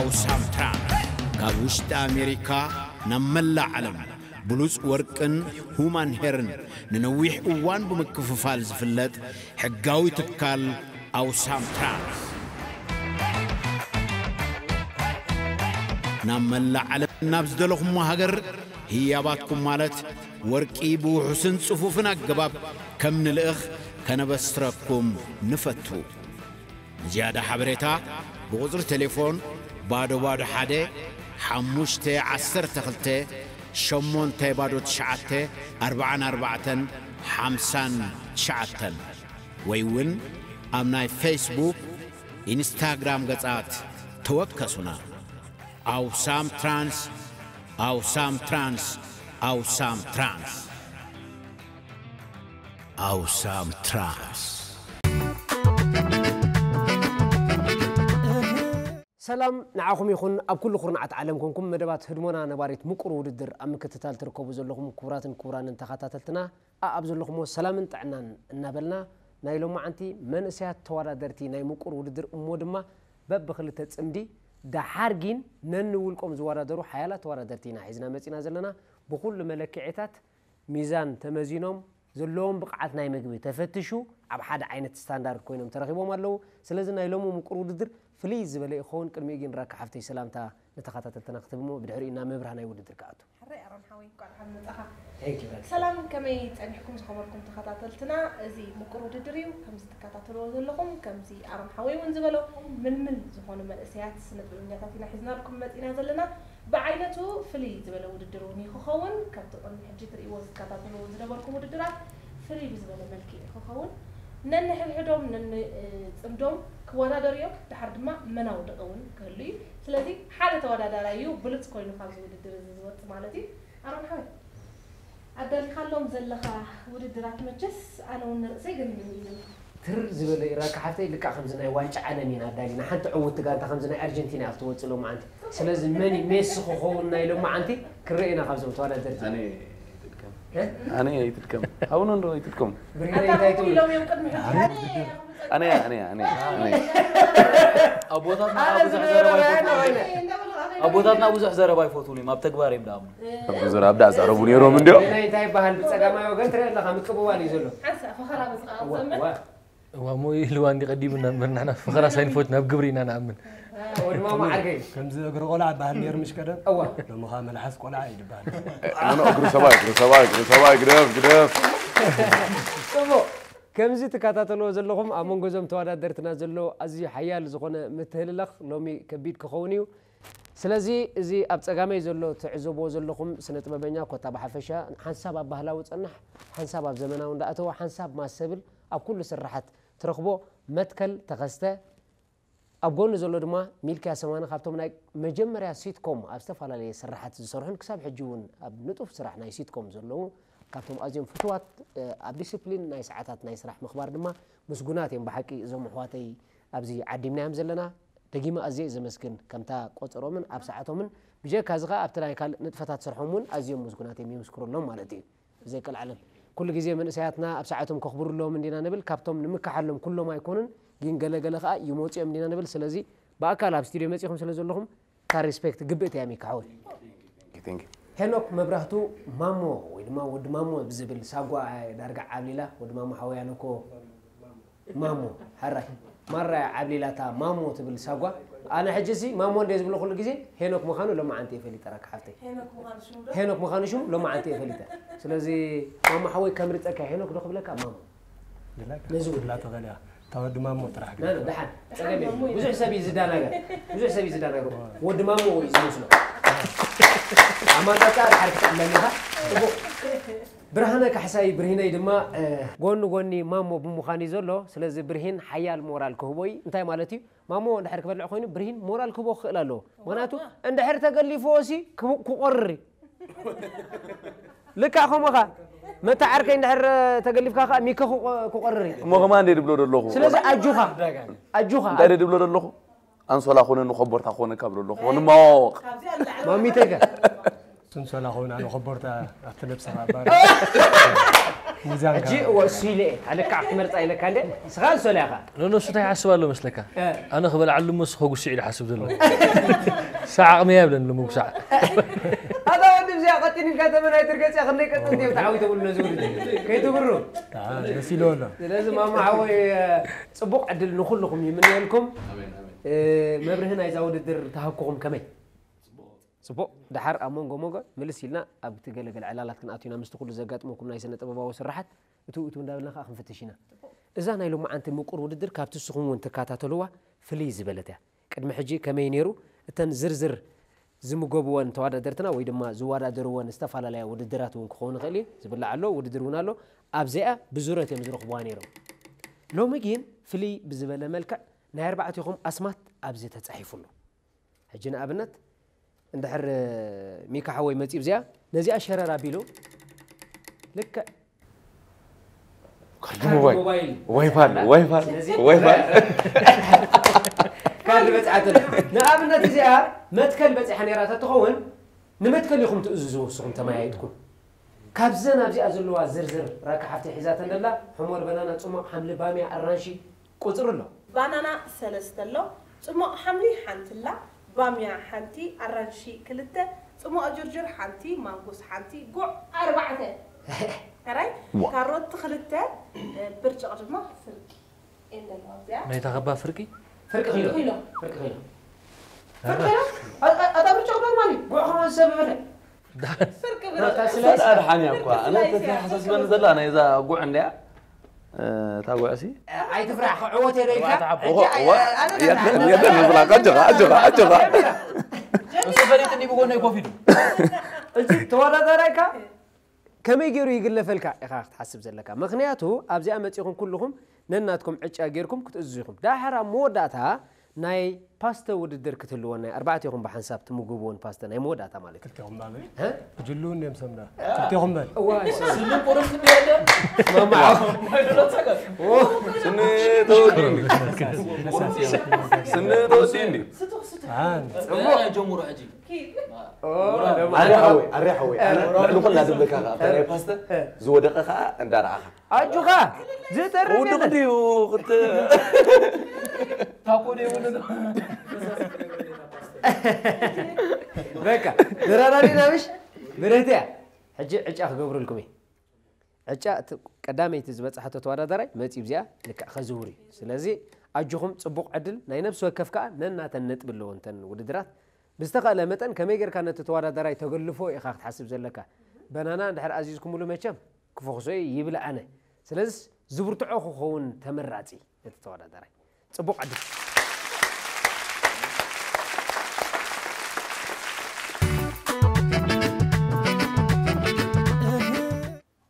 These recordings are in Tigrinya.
ኣውሳም ትራንስ ካብ ውሽጢ ኣሜሪካ ናብ መላእ ዓለም ብሉጽ ወርቅን ሁማን ሄርን ንነዊሕ እዋን ብምክፍፋል ዝፍለጥ ሕጋዊ ትካል ኣውሳም ትራንስ፣ ናብ መላእ ዓለም ናብ ዝደለኹሞ ሃገር ህያባትኩም ማለት ወርቂ ብውሑስን ጽፉፍን ኣገባብ ከም ንልእኽ ከነበስረኩም ንፈቱ። ንዝያዳ ሓበሬታ ብቑጽሪ ቴሌፎን ባዶ ባዶ ሓደ ሓሙሽተ ዓሰርተ ክልተ ሸሞንተ ባዶ ትሽዓተ ኣርባዓን ኣርባዕተን ሓምሳን ትሽዓተን ወይ እውን ኣብ ናይ ፌስቡክ፣ ኢንስታግራም ገጻት ተወከሱና። ኣውሳም ትራንስ፣ ኣውሳም ትራንስ፣ ኣውሳም ትራንስ። ኣውሳም ትራንስ። ሰላም ንዓኹም ይኹን፣ ኣብ ኩሉ ኩርናዓት ዓለም ኮንኩም መደባት ህድሞና ነባሪት ምቁር ውድድር ኣብ ምክትታል ትርከቡ ዘለኹም ክቡራትን ክቡራንን ተኸታተልትና፣ ኣኣብ ዘለኹሞ ሰላምን ጥዕናን እናበልና፣ ናይ ሎማዓንቲ መንእሰያት ተወዳደርቲ ናይ ምቁር ውድድር እሞ ድማ በብኽልተ ጽምዲ፣ ደሓር ግን ነንውልቆም ዝወዳደሩ ሓያላት ተወዳደርቲ ኢና ሒዝና መጺና ዘለና። ብኹሉ መለክዒታት ሚዛን ተመዚኖም፣ ዘለዎም ብቕዓት ናይ ምግቢ ተፈትሹ፣ ኣብ ሓደ ዓይነት ስታንዳርድ ኮይኖም ተረኺቦም ኣለዉ። ስለዚ ናይ ሎሚ ምቁር ውድድር ፍልይ ዝበለ እዩ ክኸውን። ቅድሚኡ ግን ራካ ሓፍተይ ሰላምታ ንተኸታተልትና ክትህብሞ፣ ብድሕሪኡ ናብ ምብራህ ናይ ውድድር ክኣቱ። ሕራይ ኣሮን ሓወይ፣ እንኳዕ ደሓን መጻኻ። Thank you፣ ራካ። ሰላም፣ ከመይ ጸኒሕኩም ዝኸበርኩም ተኸታተልትና? እዚ ምቁር ውድድር እዩ። ከምዚ ትከታተልዎ ዘለኹም፣ ከምዚ ኣሮን ሓወይ እውን ዝበሎ፣ ምልምል ዝኾኑ መንእሰያት ስነ ጥበበኛታት ኢና ሒዝናልኩም መጺና ዘለና። ብዓይነቱ ፍልይ ዝበለ ውድድር እውን እዩ ክኸውን። ከምቲ ቅድሚ ሕጂ ትርእይዎ ዝከታተልዎ ዝነበርኩም ውድድራት ፍልይ ብዝበለ መልክዕ እዩ ክኸውን። ነንሕድሕዶም ነንጽምዶም ክወዳደሩ እዮም። ድሓር ድማ መናውድቒ እውን ክህሉ እዩ። ስለዚ ሓደ ተወዳዳራይ እዩ ብሉጽ ኮይኑ ካብዚ ውድድር እዚ ዝወጽእ ማለት እዩ። ኣሮን ሓወይ፣ ኣዳሊኻሎም ዘለኻ ውድድራት መቸስ ኣነ እውን ንርእሰይ ገሪሙኒ እዩ ዘሎ። ትር ዝበለ እዩ ራካ ሓፍተይ፣ ልክዕ ከምዚ ናይ ዋንጫ ዓለም ኢና ኣዳሊና። ሓንቲ ዕውቲ ጋንታ ከምዚ ናይ ኣርጀንቲና እያ ክትወጽእ ሎማዓንቲ። ስለዚ መን እዩ ሜሲ ክኸውን ናይ ሎማዓንቲ ክንርኢ ኢና ካብዞም ተወዳደርቲ። ኣነ ኣይትድከም። እ? ኣነ ኣይትድከም። ሃቡና እንዶ ኣይትድከም። ብርሃነ እንታይ ትብል? ኢሎም እዮም ቅድሚ ሕጂ። ኣነ፣ ኣነ፣ ኣነ፣ ኣነ፣ ኣነ። ኣቦታትና ኣነ ብዙሕ ዝነበረ ዘረባ ኣይፈትዉን እዮም። ኣቦታትና ብዙሕ ዘረባ ኣይፈትዉን እዮም። ኣብ ተግባር እዮም ደኣ። ኣብ ዙር ኣብ ዳኣ ዛረቡ ነይሮም እንዲዮ። ናይ እንታይ ይበሃል ብጸጋማይ ወገን ትርኢ ኣለኻ ምቅብባል እዩ ዘሎ። ሓንሳእ ፈኸራ መጽኣ ዋ፣ ዘመን። ዋ። እዋ እሞ ኢልዋ እንዲ ቀዲሙና እምበር ንሕና ፈኸራ ሳይንፎት ናብ ግብሪ ኢና ንኣምን። ወዲ ማማ ዓርከይ። ከምዚ እግሪ ቆልዓ በሃል ነይሩ ምሽ ቀደም። እዋ። ሎሚ ኸኣ መልሓስ ቆልዓ እዩ ዝበሃል። ኖ፣ ኖ፣ እግሪ ሰብኣይ፣ እግሪ ሰብኣይ፣ እግሪ ሰብኣይ፣ ግደፍ፣ ግደፍ። ጽቡቕ። ከምዚ ትከታተልዎ ዘለኹም ኣብ መንጎ እዞም ተወዳደርትና ዘሎ ኣዝዩ ሓያል ዝኾነ ምትህልላኽ ሎሚ ከቢድ ክኸውን እዩ። ስለዚ እዚ ኣብ ጸጋመይ ዘሎ ትዕዘብዎ ዘለኹም ስነ ጥበበኛ ኮታ ብሓፈሻ ሓንሳብ ኣብ ባህላዊ ጸናሕ፣ ሓንሳብ ኣብ ዘመናዊ እንዳኣተወ፣ ሓንሳብ ማሰብል ኣብ ኩሉ ስርሓት ትረኽቦ መትከል ተኸስተ፣ ኣብ ጎኑ ዘሎ ድማ ሚልክያ ሰማነ ካብቶም ናይ መጀመርያ ሲትኮም ኣብ ዝተፈላለየ ስርሓት ዝሰርሑን ክሳብ ሕጂ እውን ኣብ ንጡፍ ስራሕ ናይ ሲትኮም ዘለዉ ካብቶም ኣዝዮም ፍቱዋት፣ እ፣ ኣብ ዲስፕሊን ናይ ሰዓታት ናይ ስራሕ ምኽባር ድማ ምስጉናት እዮም። ብሓቂ እዞም ኣሕዋተይ ኣብዚ ዓዲምናዮም ዘለና ደጊመ ኣዝየ እየ ዘመስግን። ከምታ ቆጸሮምን ኣብ ሰዓቶምን ብጀካ እዚ ኸኣ ኣብቲ ናይ ካልእ ንጥፈታት ስርሖም እውን ኣዝዮም ምስጉናት እዮም ይምስክሩሎም ማለት እዩ። ብዘይቀልዓለም ኩሉ ግዜ መንእሰያትና ኣብ ሰዓቶም ከኽብሩሎም እንዲና ንብል፣ ካብቶም ንምክሓሎም ኩሎም ኣይኮኑን፣ ግን ገለ ገለ ኸኣ ይመጹ እዮም እንዲና ንብል። ስለዚ ብኣካል ኣብ ስቱድዮ መጺኹም ስለ ዘለኹም እታ ሪስፔክት ግብእቲ እያ ሚካ ሓወይ። Thank you። ሄኖክ መብራህቱ ማሞ ወይ ድማ ወዲ ማሞ ብዝብል ሳጓ ዳርጋ ዓብሊላ። ወዲ ማሞ ሓወይ ኣነ እኮ ማሞ ሕራይ ማራ ዓብሊላ እታ ማሞ ትብል ሳጓ። ኣነ ሕጂ ሲ ማሞ እንደ ዝብሎ ኩሉ ግዜ ሄኖክ ምዃኑ ሎማዓንቲ እየ ፈሊጠ ራካ ሓፍተይ። ሄኖክ ምዃኑ ሽሙ ዶ? ሄኖክ ምዃኑ ሽሙ ሎማዓንቲ እየ ፈሊጠ። ስለዚ ማሞ ሓወይ ከምርጸካ ሄኖክ ዶ ክብለካ ማሞ? ነዚ ውድላ ተኸልያ። እታ ወዲ ማሞ ጥራሕ ግን። ና፣ ና፣ ደሓን። ጸገም የለን። ብዙሕ ሰብ እዩ ዝዳናገር። ብዙሕ ሰብ እዩ ዝዳናገር። ወዲ ማሞ እዩ ዝመስሎ። ኣማጣጣ ድሓር ክትዕለም ኢኻ። ጽቡቕ። ብርሃነ ካሕሳይ ብርሂነይ ድማ፣ እ፣ ጎኒ ጎኒ ማሞ ብምዃን እዩ ዘሎ። ስለዚ ብርሂን ሓያል ሞራል ክህቦ እዩ። እንታይ ማለት እዩ? ማሞ እንድሕር ክበልዕ ኮይኑ ብርሂን ሞራል ክህቦ ክኽእል ኣለዎ። ምኽንያቱ እንድሕር ተገሊፍዎ ሲ ክቡ-፣ ክቆርር እዩ። ልክዕ ከምኡ ኸኣ መታ ዓርከይ እንድሕር ተገሊፍካ ኸኣ ሚከ ክቆ-፣ ክቆርር እዩ። እሞ ከማን እንደ ድብሎ ደለኹ። ስለዚ ኣጁኻ፣ ኣጁኻ። እንታይ ድብሎ ደለኹ? ኣንሶላ ኾነ ንኸቦርታ ኾነ ካብ ደለኹ። ንማዋወቕ። ማሚተይ ከ? ኣንሶላ ኾነ ኣነ ኸቦርታ ኣብቲ ነብስኻ ኣባሪ። ሚዛንካ። ሕጂ እወ እሱ ኢለ እየ ኣልካዕ ክትመርፃ ኢለካ እንደ ስኻ ንሶልያ ኢኻ ኖ እሱ እንታይ ይሓስብ ኣሎ መስለካ ኣነ ክበልዓሉ እሞ እሱ ከጉስዕ ኢሉ ሓስብ ዘሎ ሳዕ ዓቕሚ የብለን ንምጉሳዕ ኣታ ወዲ ብዚኣ ቀጢን ኢልካ ተመናይ ትርገፅያ ክንደይ ቀጥንቲ እዮም ተዓዊተ ብሉ ነዚ ውድድር ከይትብሩ መሲልዎ ኣሎ። ስለዚ ማማ ሓወይ ፅቡቕ ዕድል ንኩልኹም ይምነየልኩም መብርሂ ናይዛ ውድድር ተሃኩኹም ከመይ ፅቡቕ ድሓር ኣብ መንጎ መንጎ ምልስ ኢልና ኣብቲ ገለገለ ዕላላት ክንኣትዩና ምስቲ ኩሉ ዘጋጥመኩም ናይ ስነ ጥበባዊ ስራሓት እትው እትው እንዳበልና ከዓ ክንፍትሽ ኢና እዛ ናይ ሎማዓንቲ ምቁር ውድድር ካብቲ ንስኹም እውን ትከታተልዋ ፍልይ ዝበለት እያ ቅድሚ ሕጂ ከመይ ነይሩ እተን ዝርዝር ዝምገቡወን ተወዳደርትና ወይ ድማ ዝወዳደርወን ዝተፈላለያ ውድድራት እውን ክኸውን ይኽእል እዩ ዝብላዕ ኣሎ ውድድር እውን ኣሎ ኣብዚኣ ብዙረት እዮም ዝረኽቡዋ ነይሮም ሎሚ ግን ፍልይ ብዝበለ መልክዕ ናይ ኣርባዕቴኹም ኣስማት ኣብዚ ተፃሒፉ ኣሎ ሕጂ ንኣብነት እንድሕር ሚካ ሓወይ መፂኡ እዚኣ ነዚኣ ሸረር ኣቢሉ ልክዕ ካርድ ሞባይል ዋይፋል ዋይፋል ዋይፋል ካርድ በፅሓትን ንኣብነት እዚኣ መትከል በፂሓ ነይራ ተትኸውን ንመትከል ኢኹም ትእዝዙ ንስኹም ተመያይጥኩም ካብዘን ኣብዚኣ ዘለዋ ዝርዝር ራካ ሓፍቲ ሒዛተን ደላ ሕሞር በናና ፅሙቕ ሓምሊ ባምያ ኣራንሺ ቁፅሪ ኣሎ ባናና ሰለስተ ኣሎ፣ ጽሞቕ ሓምሊ ሓንቲ ኣላ፣ ባምያ ሓንቲ፣ ኣራንሺ ክልተ፣ ጽሞቕ ጅርጅር ሓንቲ፣ ማንጎስ ሓንቲ፣ ጉዕ ኣርባዕተ። ሕራይ ካሮት ክልተ፣ ብርጭቕ ድማ ፍርቂ እየን ዘለዋ እዚኣ። ናይታ ከባ ፍርቂ? ፍርቂ ኪሎ። ኪሎ። ፍርቂ ኪሎ። ፍርቂ ኪሎ? ኣ- ኣ- ኣታ ብርጭቕ ዶ ማለት? ጉዕ ከማን ሰብ ይበልዕ። ፍርቂ ብርጭቕ። ኣድሓን እያ እኳ ኣነ ተተሓሳስበኒ ዘላ ናይዛ ጉዕ እንድያ እታ ጉዕሲ ኣይትፍራሕ ክዕወት እየ ዶ ኢልካ የለን ምብላ ኣጆኻ ኣጆኻ ኣጆኻ እሱ ፈሊጥኒ ብጎነይ ኮፍ ኢሉ እዚ ተወዳዳራይካ ከመይ ገይሩ ይግለፈልካ ኢኻ ክትሓስብ ዘለካ ምኽንያቱ ኣብዚኣ መፂኹም ኩልኹም ነናትኩም ዕጫ ጌርኩም ክትእዝዙ ኢኹም ዳሕር ኣብ መወዳእታ ናይ ፓስተ ውድድር ክትህልወን ናይ ኣርባዕቴኹም ብሓንሳብ ትምግብዎን ፓስተ ናይ መወዳእታ ማለት እዩ። ክልቴኹም በል። እ? ጅሉ እንዲዮም ሰምና። ክልቴኹም በል። እዋ፣ ስልም ቁርስ እንዲያለ ማማ። ማይዶሎ ጸገም ስኒ ተወዲኒ ስኒ ተወዲኒ ስቱኽ ስቱኽ ኣን ጀምሩ ሕጂ ኣረ ሓወይ ኣረ ሓወይ ኣነ ልዕሊ ኩላ ዝብለካ ከዓ እታ ናይ ፓስተ ዝወደቀ ከዓ እንዳረኣኻ ኣጁኻ ዝተርፍ ውድቕ የለን። ድዩ ክልተ ታኮ ዶ ይብሉ በቃ ደራራሪና ምሽ ብርህቲ እያ። ሕጂ ዕጫ ክገብረልኩም እዩ። ዕጫ እቲ ቀዳመይቲ ዝበፅሓቶ ተወዳዳራይ መፂኡ ብዚኣ ልክዕ ከዝውር እዩ። ስለዚ ኣጆኹም ፅቡቕ ዕድል ናይ ነብሲ ወከፍ ከዓ ነናተን ነጥቢ ኣለዎ እንተን ውድድራት ብዝተኸእለ መጠን ከመይ ጌርካ ነቲ ተወዳዳራይ ተገልፎ ኢኻ ክትሓስብ ዘለካ። በናና እንድሕር ኣዚዝኩምሉ መቸም ክፈኹሶ ይብል ኣነ። ስለዚስ ዝብርትዖ ክኸውን ተመራፂ ነቲ ተወዳዳራይ። ፅቡቕ ዕድል።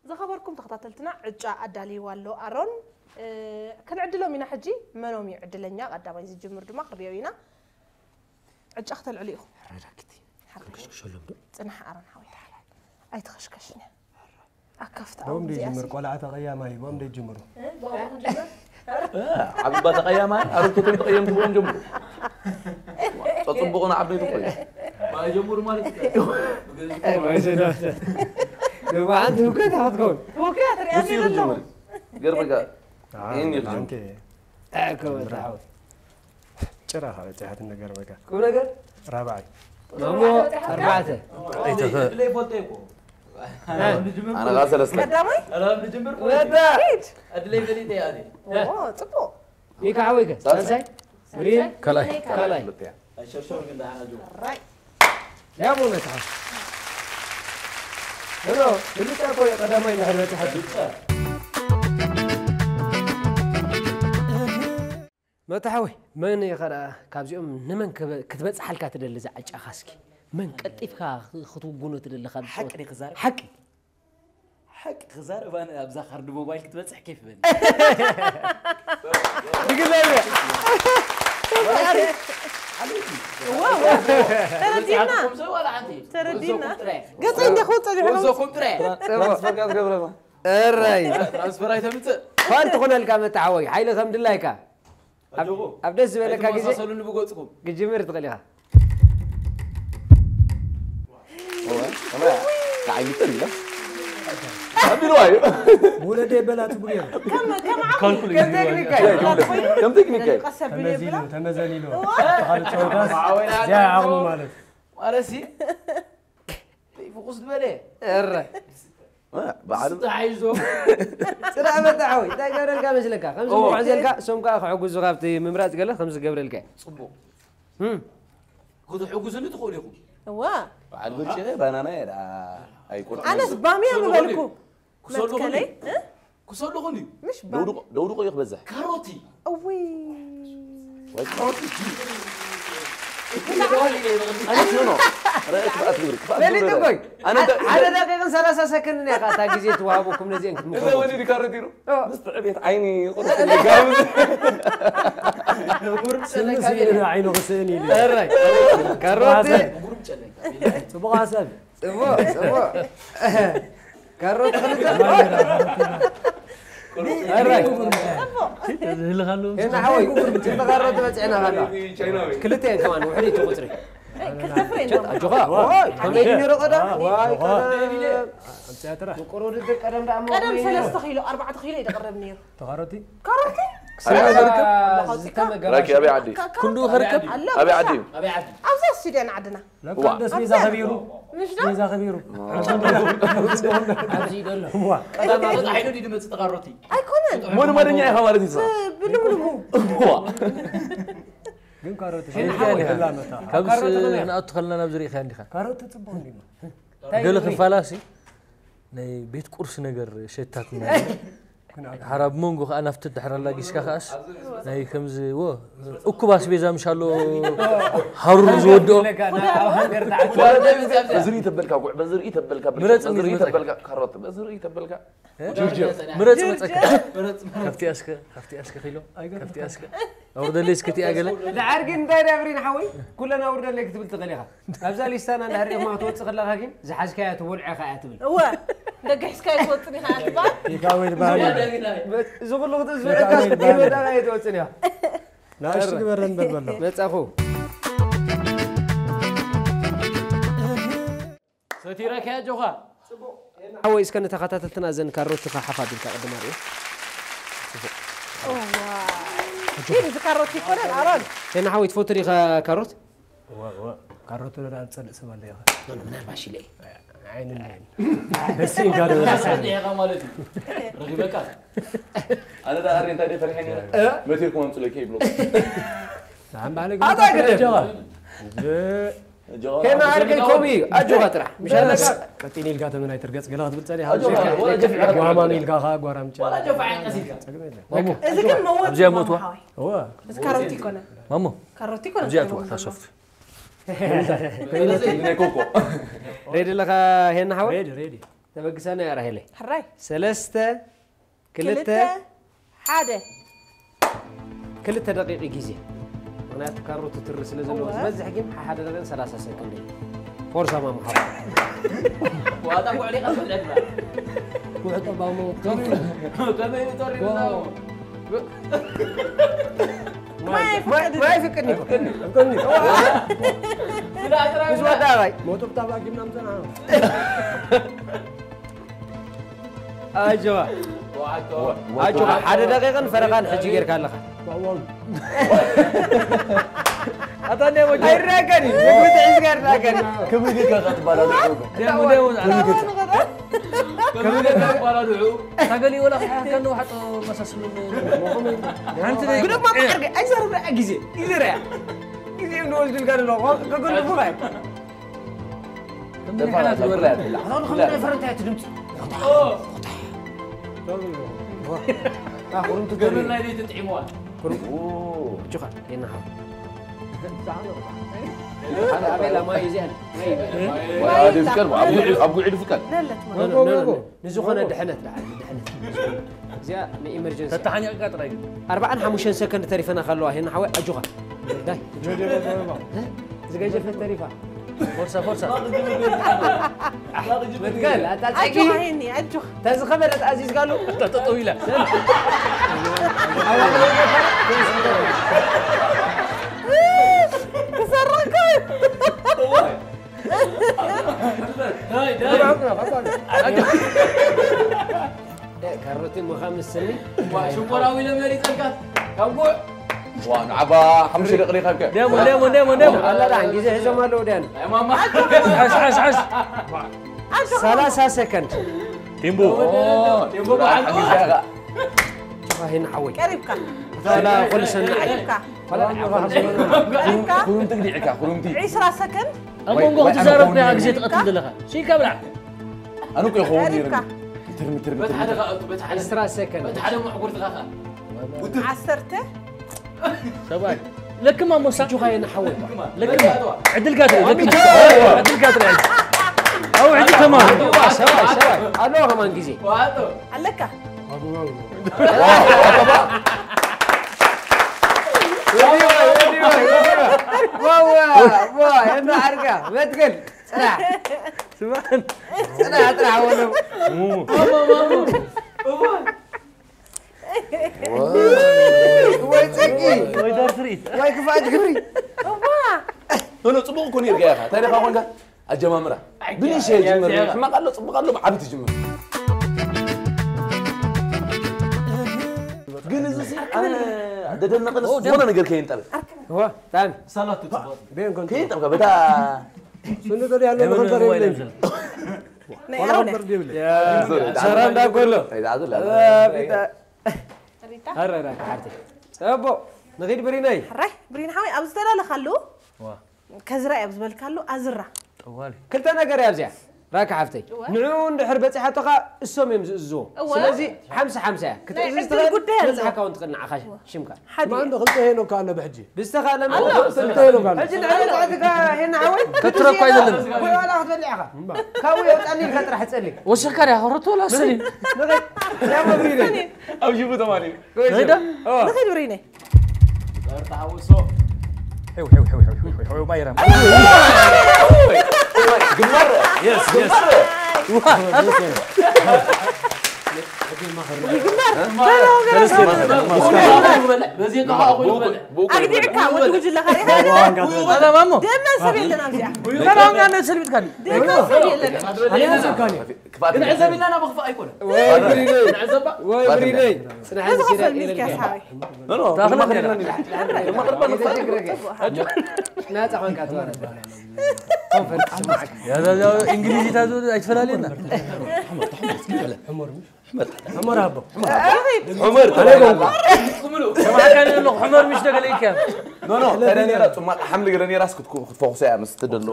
ዝኸበርኩም ተኸታተልትና ዕጫ ኣዳልይዋ ኣሎ ኣሮን። እ፣ ክንዕድሎም ኢና ሕጂ። መኖም እዩ ዕድለኛ? ቀዳማይ ዝጅምር ድማ ክንሪኦ ኢና። ዕጫ ክተልዕሉ ኢኹም። ረዳኪቲ፣ ሓራይ። ክንክሽክሸሎም ዶ? ጽናሕ ኣሮን ሓወይ። ኣይትኸሽከሽን እያ። ኣካፍታ ቦም ኣሁን ደይ እዚኣ ጅምር፣ ሲ- ቆልዓ ተቐያማይ፣ ቦም ደይ ጅምሩ። እ፣ ብኸምኡ ክንጅምር? ዓብባ ተቐያማይ ኣረግቶቶም ተቐየምቲ ብኦም ጀምሩ። ጸጽቡቑን ዓበይቲ ኮይኑ። ባይ ጀምሩ ማለት እዩ። ደማዓንቲ ውከት ክትከውን። ውከት ርእያ ውስጥ ይኸድ ኣለኹ። ጀምር። ገርበጋ። ይህን ይኸድ ጀምር። ኣከበታ ሓወይ። ጭራ ካብ በፂሓት ነገር በቃ ቁም ነገር ራብዓይ ማሞ ኣርባዕተ። እድለይ ፈልጦ እኮ። ኣነ ኸዓ ሰለስተ። ቀዳማይ? ቀዳም ንጅምር ወዳ ሂድ። እድለይ ፈሊጠ እያ። ኦ፣ ጽቡቕ። ሚካ ሓወይከ ሳልሳይ? ሳልሳይ? ብሪን? ካልኣይ። ካልኣይ። ኣይሸርሸር ግን ደሓና ጀምር። ራይ። ያቦ መታሓ። ሄሎ፣ ብልጫ እኮ እዩ ቀዳማይ እንድሕር በፂሓ። መታሓወይ፣ መን ኢኻ ደኣ ካብዚኦም ንመን ክበ-፣ ክትበፅሓልካ ትደሊ እዛ ዕጫኻ እስኪ? መን ቀልጢፍካ ክ-፣ ክትውግኖ ትደሊ ካብ ሓቂ ድየ ክዛረብ? ሓቂ። ሓቂ ክዛረብ ኣነ ኣብዛ ካርድ ሞባይል ክትበፅሕ ኬፍ በኒ። ድግለለ። ተረዲእና። ከምዚ ዋላ ሓንቲ። ተረዲእና። ወዘኩም ጥራይ። ገፀይ እንዲኹ ፀኒሑ ወዘኩም ጥራይ። ትራንስፈር ክትገብረና። እራይ። ትራንስፈር ኣይተምፅእ። ፋን ትኾነልካ መታሓወይ፣ ሓይሊ ከም ድላይካ። ኣብ-፣ ኣጆኹ። ኣብ ደስ ዝበለካ ግዜ ኣይትመሳሰሉኒ ብገፅኩም። ክጅምር ትኽእል ኢኻ። ንዓይ ሚጥር ኢለ። ኣቢልዋ እዩ። ውለደ የበላ ትብሉ እዮም። ከም ከም ዓቕሚ ካልኩሌት ከም ቴክኒክ እዩ። ከም ቴክኒክ እዩ። ቀስ ኣቢሉ ተመዚኑ የብላ ተመዘን ኢሉ ተኻሉ ጨወታስ እዚኣ ዓቕሙ ማለት ማለሲ ፍኹስ ዝበለ እረ በዓል ተሓይዞ ፅላእ መጣ ሓወይ እንታይ ገረልካ መስለካ ከምዚ ምቑዕ ዘልካ እሶም ከዓ ክሕጉዙ ካብቲ ምምራፅ ገለ ከምዚ ገብረልካ እዩ ፅቡቕ እም። ክትሕጉዝኒ ትኽእሉ ኢኹም እዋ በዓል ብርጭ ባናና እየ ደኣ ኣይቆርጥን ኣነስ ባምያ ምበልኩ ክሰልኹኒ መትከለይ እ? ክሰልኹኒ ምሽ ባ ደውድቆ ደውድቆ እዩ ክበዝሕ እውይ ወይ ካሮት ኣነስ ኖ ኖ ረ ክፍኣት ግብሪ ክፍኣት ፈሊጥ ግብሪ እኮይ ኣነ ሓደ ደቂቕን ሰላሳ ሰከንድን እያ ከዓ እታ ግዜ ትወሃበኩም ነዚአን ክትምገቡ እዛ ወዲ ካሮት ይሩ ኦ። ምስ ትዕቤት ዓይኒ ይቆርጥ ጋብዝ ስእሊ ስእሊ ዓይኑ ክስእን ኢሉ ራይ ካሮት ጽቡቕ ሓሳብ ጽቡቕ ጽቡቕ ካሮት ክልተ ራይ ዝህልኻሉ ሄና ሓወይ ክልተ ካሮት በፂዕና ካላ ክልተ እየን ከማን ውሕድ እቲ ቁፅሪ ክልተ ፍሬ ነው ኣጆኻ ከመይ ድዩ ነይሩ ቀዳ ዋይ ኣምፅያ ጥራሕ ምቁር ውድድር ቀደም ደኣ እሞ ቀደም ከመይ ነይሩ? ሰለስተ ኪሎ ኣርባዕተ ኪሎ ይደቅረብ ነይሩ ተኻሮቲ ካሮቲ ዝተመገባ ራኪ ኣበይ ዓዲ ካ- ካ- ክንዱ ከርከብ ኣሎ ኣበይ ዓዲ እዩ ኣብዛ ስቱድዮ ንዓድና ለካ እንደ ስቤዛ ከቢሩ ምሽ ዶ ስቤዛ ከቢሩ ኣብዚ ደሎ እዋ ቀዳማት ዓይኑ ድዩ ድመጽእ ተኻሮቲ ኣይኮነን ሞድ መደኛ ኢኻ ማለት እዩ ብልምልሙ ዋ ግን ካሮት ካብስ ክንኣቱ ከለና ናብ ዝርኢኻ እንዲኻ ካሮት ትጽቡቕ እንዲማ ገለ ክፋላሲ ናይ ቤት ቁርሲ ነገር ሸታትና ሓራ ብመንጎ ከዓ ናብቲ ድሕር ኣላጊስካ ከዓስ ናይ ከምዚ ወ እኩብ ኣስቤዛ ምሽ ኣሎ ሃሩር ዝወድኦ በዝርኢ ተበልካ ጉዕ በዝርኢ ተበልካ ምረጽ በዝርኢ ዝመጸካ። ተበልካ ካሮት በዝርኢ ተበልካ ምረጽ መጸካ ካብቲ ኣስከ ካብቲ ኣስከ ኪሎ ካብቲ ኣስከ ኣውርደለይ እስከ እቲኣ ገለ ደሓር ግን እንታይ ደብሪን ሓወይ ኩለን ኣውርደለይ ክትብል ትኽእል ኢኻ ኣብዛ ሊስታና እንዳሕሪቕማ ክትወፅእ ከለኻ ግን ዝሓዝካያ ትበልዖ ኢኻ እያ ትብል እወ ደገ ሒዝካ ይትወፅን ኢኻ እያ ትበሃል ቴካወይ ዝበሃል እዚ ኩሉ ክትዝብዕካ ይወዳቕ እየ ትወፅን ኢኻ ንኣሽቱ ግበረን በል በሎ መፃኹ ሰቲረካ ጆኻ ሓወይ እስከ ንተኸታተልትና ዘን ካሮትኻ ሓፍ ኣቢልካ ቅድም ኣርእዮ ኪድ እዚ ካሮት ይኮነን ኣሮን ሄና ሓወይ ትፈቱ ዲኻ ካሮት ካሮት ወደ ኣልጸልእ ሰብ ኣለ ኢኻ ምናልባሽ ኢለ ዓይኒ ደስ ኢልካ ዶ ኢኻ ማለት እዩ ረኺበካ ኣነ ዳ ኣሪ እንታይ ደይ ፈሪሐ ነይረ መቲርኩም ኣምፅለኪ ይብሎ ንዓም ባህለ ኣታ ግደፍ። ሄና ኣድገይ ከምኡ እዩ ኣጆኻ ጥራሕ ምሽ ኣለካ ቀጢን ኢልካ ተመን ኣይትርገጽ ገለ ክትብል ጸኒኻ ኣጆኻ፣ ወላ ጀፍዕ ጓማም ኢልካ ኸዓ ጓራምጫ ዋላ ጆፋ ዓይንቀሲልካ ጸግም የለን እዚ ግን መወት ኣብዚኣ ሞትዋ? ሓወይ እዋ እዚ ካሮት ይኮነ ማሞ ካሮት ይኮነ ኣብዚኣ ትዋ ታሶፍት ናይ ኮኮ ሬዲ ኣለኻ ሄና ሓወይ ሬዲ ሬዲ ተበግሰና እያ ራሄለይ ሕራይ ሰለስተ ክልተ ክልተ ሓደ ክልተ ደቂቂ ግዜ ምክንያቱ ካሮት ትትሪ ስለ ዘለዎ እወ። ዝበዝሕ ግን ሓደ ደቂቅ ሰላሳ ሰከንድ እዩ ፎርሳ ማምሓባ ዋጣ ኩዕሊኻ ትብለና ኩሕጠባሞ ከመይ ይጠሪ ማይ ማይ ፍቅድ ይኮ ዝወዳ ኣባይ ሞጡብ ታባጊምና ምጸና ኣጆኻ ኣጆኻ ሓደ ደቂቕን ፈረቓን ሕጂ ጌርካ ኣለኻ ኣታ እንደ ወጆ ኣይራገኒ ምግቢ ትሒዝካ ኣይራገኒ ክብሪ ጌጋ ክትባላሉ ክብሪ ጌጋ ክትባላሉ ታገሊ ወላ ከሓከን ወሓጦ መሳስሉ ሓንቲ ግደማ ማዕርገ ኣይዘርብ ርኣ ግዜ ግዜ ርያ ግዜ ንወስድልካ ደሎ ከገልፉኻ ከምዚ ሓላት ዝበላ ፈረንታይ ትድምፅ ገመል ናይ ለይቲ ጥዒምዋ እጆኻ የናሓ ኣቤላ ማይ እዚኣን ኣብ ጉዒ ድፍቀል ለለት ንዝኾነ ድሕነት ደሓን ድሕነት እዚኣ ንኢመርጀንሲ ተተሓኒቕካ ጥራይ ኣርባዓን ሓሙሽተን ሰከንድ ተሪፈና ከለዋ ሄና ሓወይ ኣጆኻ ዳይ ዝገጀፈት ተሪፋ ፎርሳ ፎርሳ መትከል ኣጣልጻቂ ኣጆኻ ሄኒ ኣጆኻ ተዝኸበደት ኣዚዝካሉ ጠጠው ኢላ ክሰርሕካ ካሮቲ ምኻ ምስኒ ሽኮራዊ ለመሪ ጸጋት ካብ ጉዕ ዋ ንዓባ ሓሙሽተ ደቂ ሪኻብከ ደሞ ደሞ ደሞ ደሞ ኣላ ዳን ግዜ ሒዞም ኣለዉ ዳን ማማ ሓሽ ሓሽ ሓሽ ሰላሳ ሰከንድ ቲምቡ ቲምቡ በዓል ግዜኻ ዋሂን ሓወይ ቀሪብካ ፈላ ኩል ሰናዓይ ቀሪብካ ፈላ ቀሪብካ ኩሩምቲ ግዲዕካ ኩሩምቲ ዒስራ ሰከንድ ኣብ መንጎ ክትዛረብ ናይ ግዜ ትቐትል ዘለኻ ሽካ ብላዕ ኣነ እኮ ይኸውን ነይሩ ቀሪብካ ምትር ምትር በቲ ሓደ ምትር ከኣ በቲ ሓደ ዕስራ ሰከንድ በቲ ሓደ ምዕጉርትኻ ከኣ ዓሰርተ ሰብኣይ ለክማ ሞሳ ጁኻ የናሓወይ ለክማ ዕድልካ ትርኢ ለክማ ዕድልካ ትርኢ ኣው ዕድል ተማም ሰብኣይ ሰብኣይ ኣለዎ ከማን ግዜ ኣለካ የናዓርካ መትክል ፅናሕ ስማን ፅናሕ ጥራሕ ወሉ ወይ ፅቂ ወይ ዳር ትርኢት ወይ ክፍኣት ግብሪ ኖ ኖ ጽቡቕ እኮ ነይርካ ኢኻ ታሪኻ ኮንካ ኣጀማምራ ብንእሽተይ ጅምር ሕማቕ ኣሎ ጽቡቕ ኣሎ ብዓቢ ትጅምር ግን እዚ ሲ ኣነ ደደነቐኒ ዝኾነ ነገር ከየንጠበ ዋ ታሚ ሳላቱ ጽቡቕ ቤን ኮንቱ ከየንጠብካ በታ ስንዶ ያለው የመን ነገር ሞባይል የለም ይዘል ናይ ኣነ ሰራ እንዳጎሎ ኣይዛዝላ ሪታ ሪታ ኣረ ራካ ሓርቲ ጸቦ ንኺድ ብሪነይ ሕራይ ብሪን ሓወይ ኣብ ዝተላለኻሉ ዋ ከዝራ እየ ኣብ ዝበልካሉ ኣዝራ ጠዋሊ ክልተ ነገር እያ ኣብዚኣ ራካ ሓፍተይ እወ። ንዕኡ እንድሕር በፂሓቶኻ እሶም እዮም ዝእዝዎ እወ። ስለዚ ሓምሳ ሓምሳ እያ ክትእዝዝ ዕድል ትኽእል ጉዳይ ኣሎ። በፅሓካ እውን ትቕናዕ ኣኻ ሽምካ ሓደ ማን ዶ ክልተ ሄኖካ ኣሎ ብሕጂ ብዝተኻእለ ኣሎ። መጠን ክልተ ሄኖካ ኣሎ ሕጂ ንዕኡ ፃዕትካ ሄና ሓወይ ተትረኳ ኣይደለም ወይ ዋላ ክትበልዕ ኢኻ ካብኡ የውፃኒ ኢልካ ጥራሕ ትፀሊ ወሲኽካ ዲያ ከረቶ ላሰኒ ንኸይድ ያመብሪነ ኣብ ጅቡ ተማሪ ሄዳ ንኺድ ብሪነይ ርታ ሓወሶ ሕው ሕው ሕው ሕው ሕው ማይራም ግንባር የስ የስ ይግበር ሰለስተ በለው ይበልዕ። በለው በዚ ከኣ ኮይኑ ይበልዕ። ኣግዲዕካ ወዲ ጉጅለ ኸሪኻ ተማሞ ደመን ሰብ የለን ኣብዚኣ ተማሞ ሰልቢትካኒ ደመን ሰብ የለን ኣነ ሰካኒ ክፋት ግን ዕዘብ ኢልና ናብ ክፋእ ኣይኮነ ወይ ብሪነይ ወይ ብሪነይ ፅናሕ እዚ ከፈል ሚልክያ ሰሓቢ ኖ ኖ ታኽለ መኸርና ናፃ ኮንካ ትዋረ ኮንፈረንስ ስማዕካ እንግሊዝታ ኣይትፈላለየና ሕመር ኣቦ ዑመር ሰማዕካኒ ኣለኹ ሕመር ምሽ ተገለኢካ ኖ ኖ ተደ ነራ ጽማቕ ሓምሊ ገለ ነራ ክትፎኹሰ እያ ምስ ትደሎ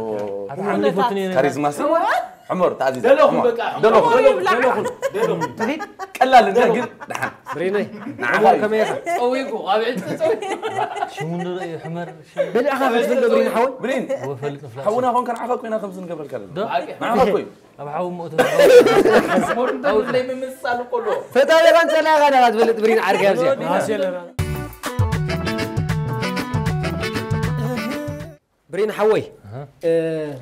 ሓምሊ ፈትኒ ካሪዝማ ሲ ዑመር ታዚ ደለኹም በቃ ደለኹም ይብላዕ ቀላል እንደ ግን ደሓን ብሪነይ ንዓኻ እዩ። ከመይ ኢኻ ጸዊቁ ኣብ ዕድ ተጸዊ ሽሙ ንርኢ ሕመር በሊዕኻ ክትብል ዶ ብሪን ሓወይ ብሪን ወፈልጥ ፍላጥ ሓውና ኮንካ ንዓኻ ኮይና ከም ዝንገበልካ ኣለና ዶ ንዓኻ ኮይ ኣብ ሓው ሞእተ ሞር እንደ ብለይ ምምስሳል እኮ ኣሎ ፈጣሪኻን ጸላኢኻን ኢኻ ትፈልጥ ብሪን ዓርከይ ኣብዚኣ ራስ የለና ብሪን ሓወይ እ፣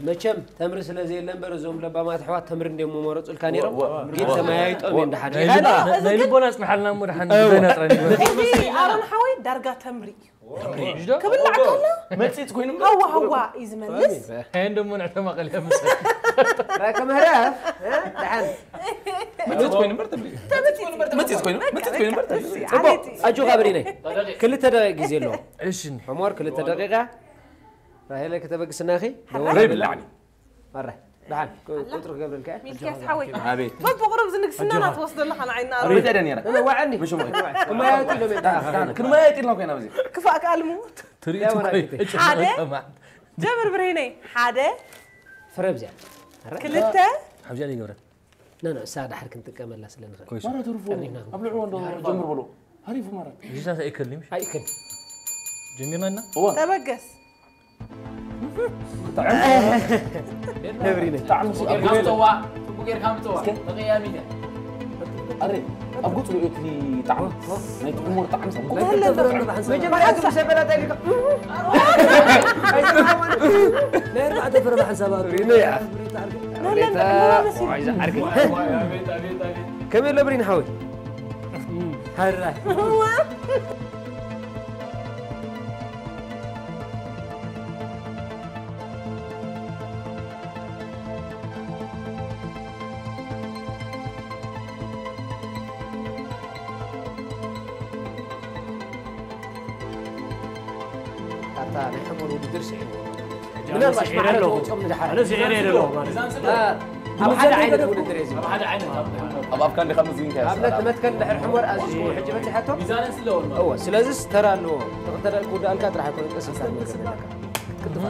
መቸም ተምሪ ስለ ዘየለ እምበር እዞም ለባማት ኣሕዋት ተምሪ እንዲዮም መመረፁልካ ነይሮም ወ- ወ- ግን ተመያይጦም እዮም ድሓን ናይ ልብ- ናይ ልቦና ጽንሓልና እሞ ድሓን እንታይ ነጥረኒ እዚ ኣሮን ሓወይ ዳርጋ ተምሪ እዩ ምሽ ዶ ክብላዕ ከሎ መጺጽ ኮይኑ ሃዋ ሃዋ እዩ ዝመልስ ኣየን ደሞ ንዕተማ ቀልያ ምስ ራከ ምህረፍ እ፣ ድሓን መጺጽ ኮይኑ እምበር ተብሊ መጺጽ ኮይኑ መጺጽ ኮይኑ እምበር ተብሊ ጽቡቅ ኣጆኻ ብሪነይ ክልተ ደቂቅ ግዜ ኣለዎ እሽኒ ዑሞር ክልተ ደቂቃ ራሄለ ከተበግስናኺ ዘይብላዕኒ ኣረ ድሓን ቁጥሪ ክገብረልካ እየ። ሚልክያስ ሓወይ ኣቤት በብቕሩብ ዝንግስናና ትወስዶ ኣለኻ ንዓይና ኣቤት ደኔራ እመዋዓኒ ምሽ ሞይ እመያየጡ ኢሎም እዮም። ክንመያየጥ ኢልና ኮይና በዚ ክፋእ ከኣ ልሙት ትርኢት እኮ እዩ። ሓደ ጀምር ብርሂነይ ሓደ ፍረብ እዚኣ ክልተ ሓብዚኣ ዘይገብረን ኖ ኖ እሳ ድሓር ክንጥቀመላ ስለ ንኽእል ኮይሱ ማራ ትርፉ ኣብ ልዕዎ እንዶ ጀምር በሎ ሃሪፉ ማራ ጅታት ኣይከልም ኣይክል ጀሚርና እና ተበገስ ነብሪነ ጣዕሚ ሲ ኣብ ገርገ ምፅዋ ፅቡቅ ጌርካ ምፅዋ ተቀያሚና ኣረ ኣብ ጉፅ ሪኦ እቲ ጣዕሚ ናይ ጥዑሞር ጣዕሚ ሰብ ተህለ መጀመርያ ትምሰ በላታ ኢልካ ናይ ኣርባዕተ ፍረ ብሓንሳብ ኣሩ ከመይ ኣሎ ብሪን ሓወይ ሃራ ኣታ ናይ ሕሙር ውድድር ስዒርዎ። ምናልባት ስዒረ ኣለኹ። ኣነ ስዒረ ኣለኹ ማለት እዩ። ኣብ ሓደ ዓይነት ውድድር እዩ ዝብል። ኣብ ኣፍካ እንዲኻ ምዝግንካ ኣብነት መትከል ድሕር ሕሞር ኣዚዝኩ ሕጂ በፂሓቶ። ሚዛንን ስለውን እወ ስለዚስ ተራ ኣለዎ። ተኽተለ ክውዳእልካ ጥራሕ ኣይኮነ ቀስ ኢልካ መገብ ኣለካ። ክትቅጥፋ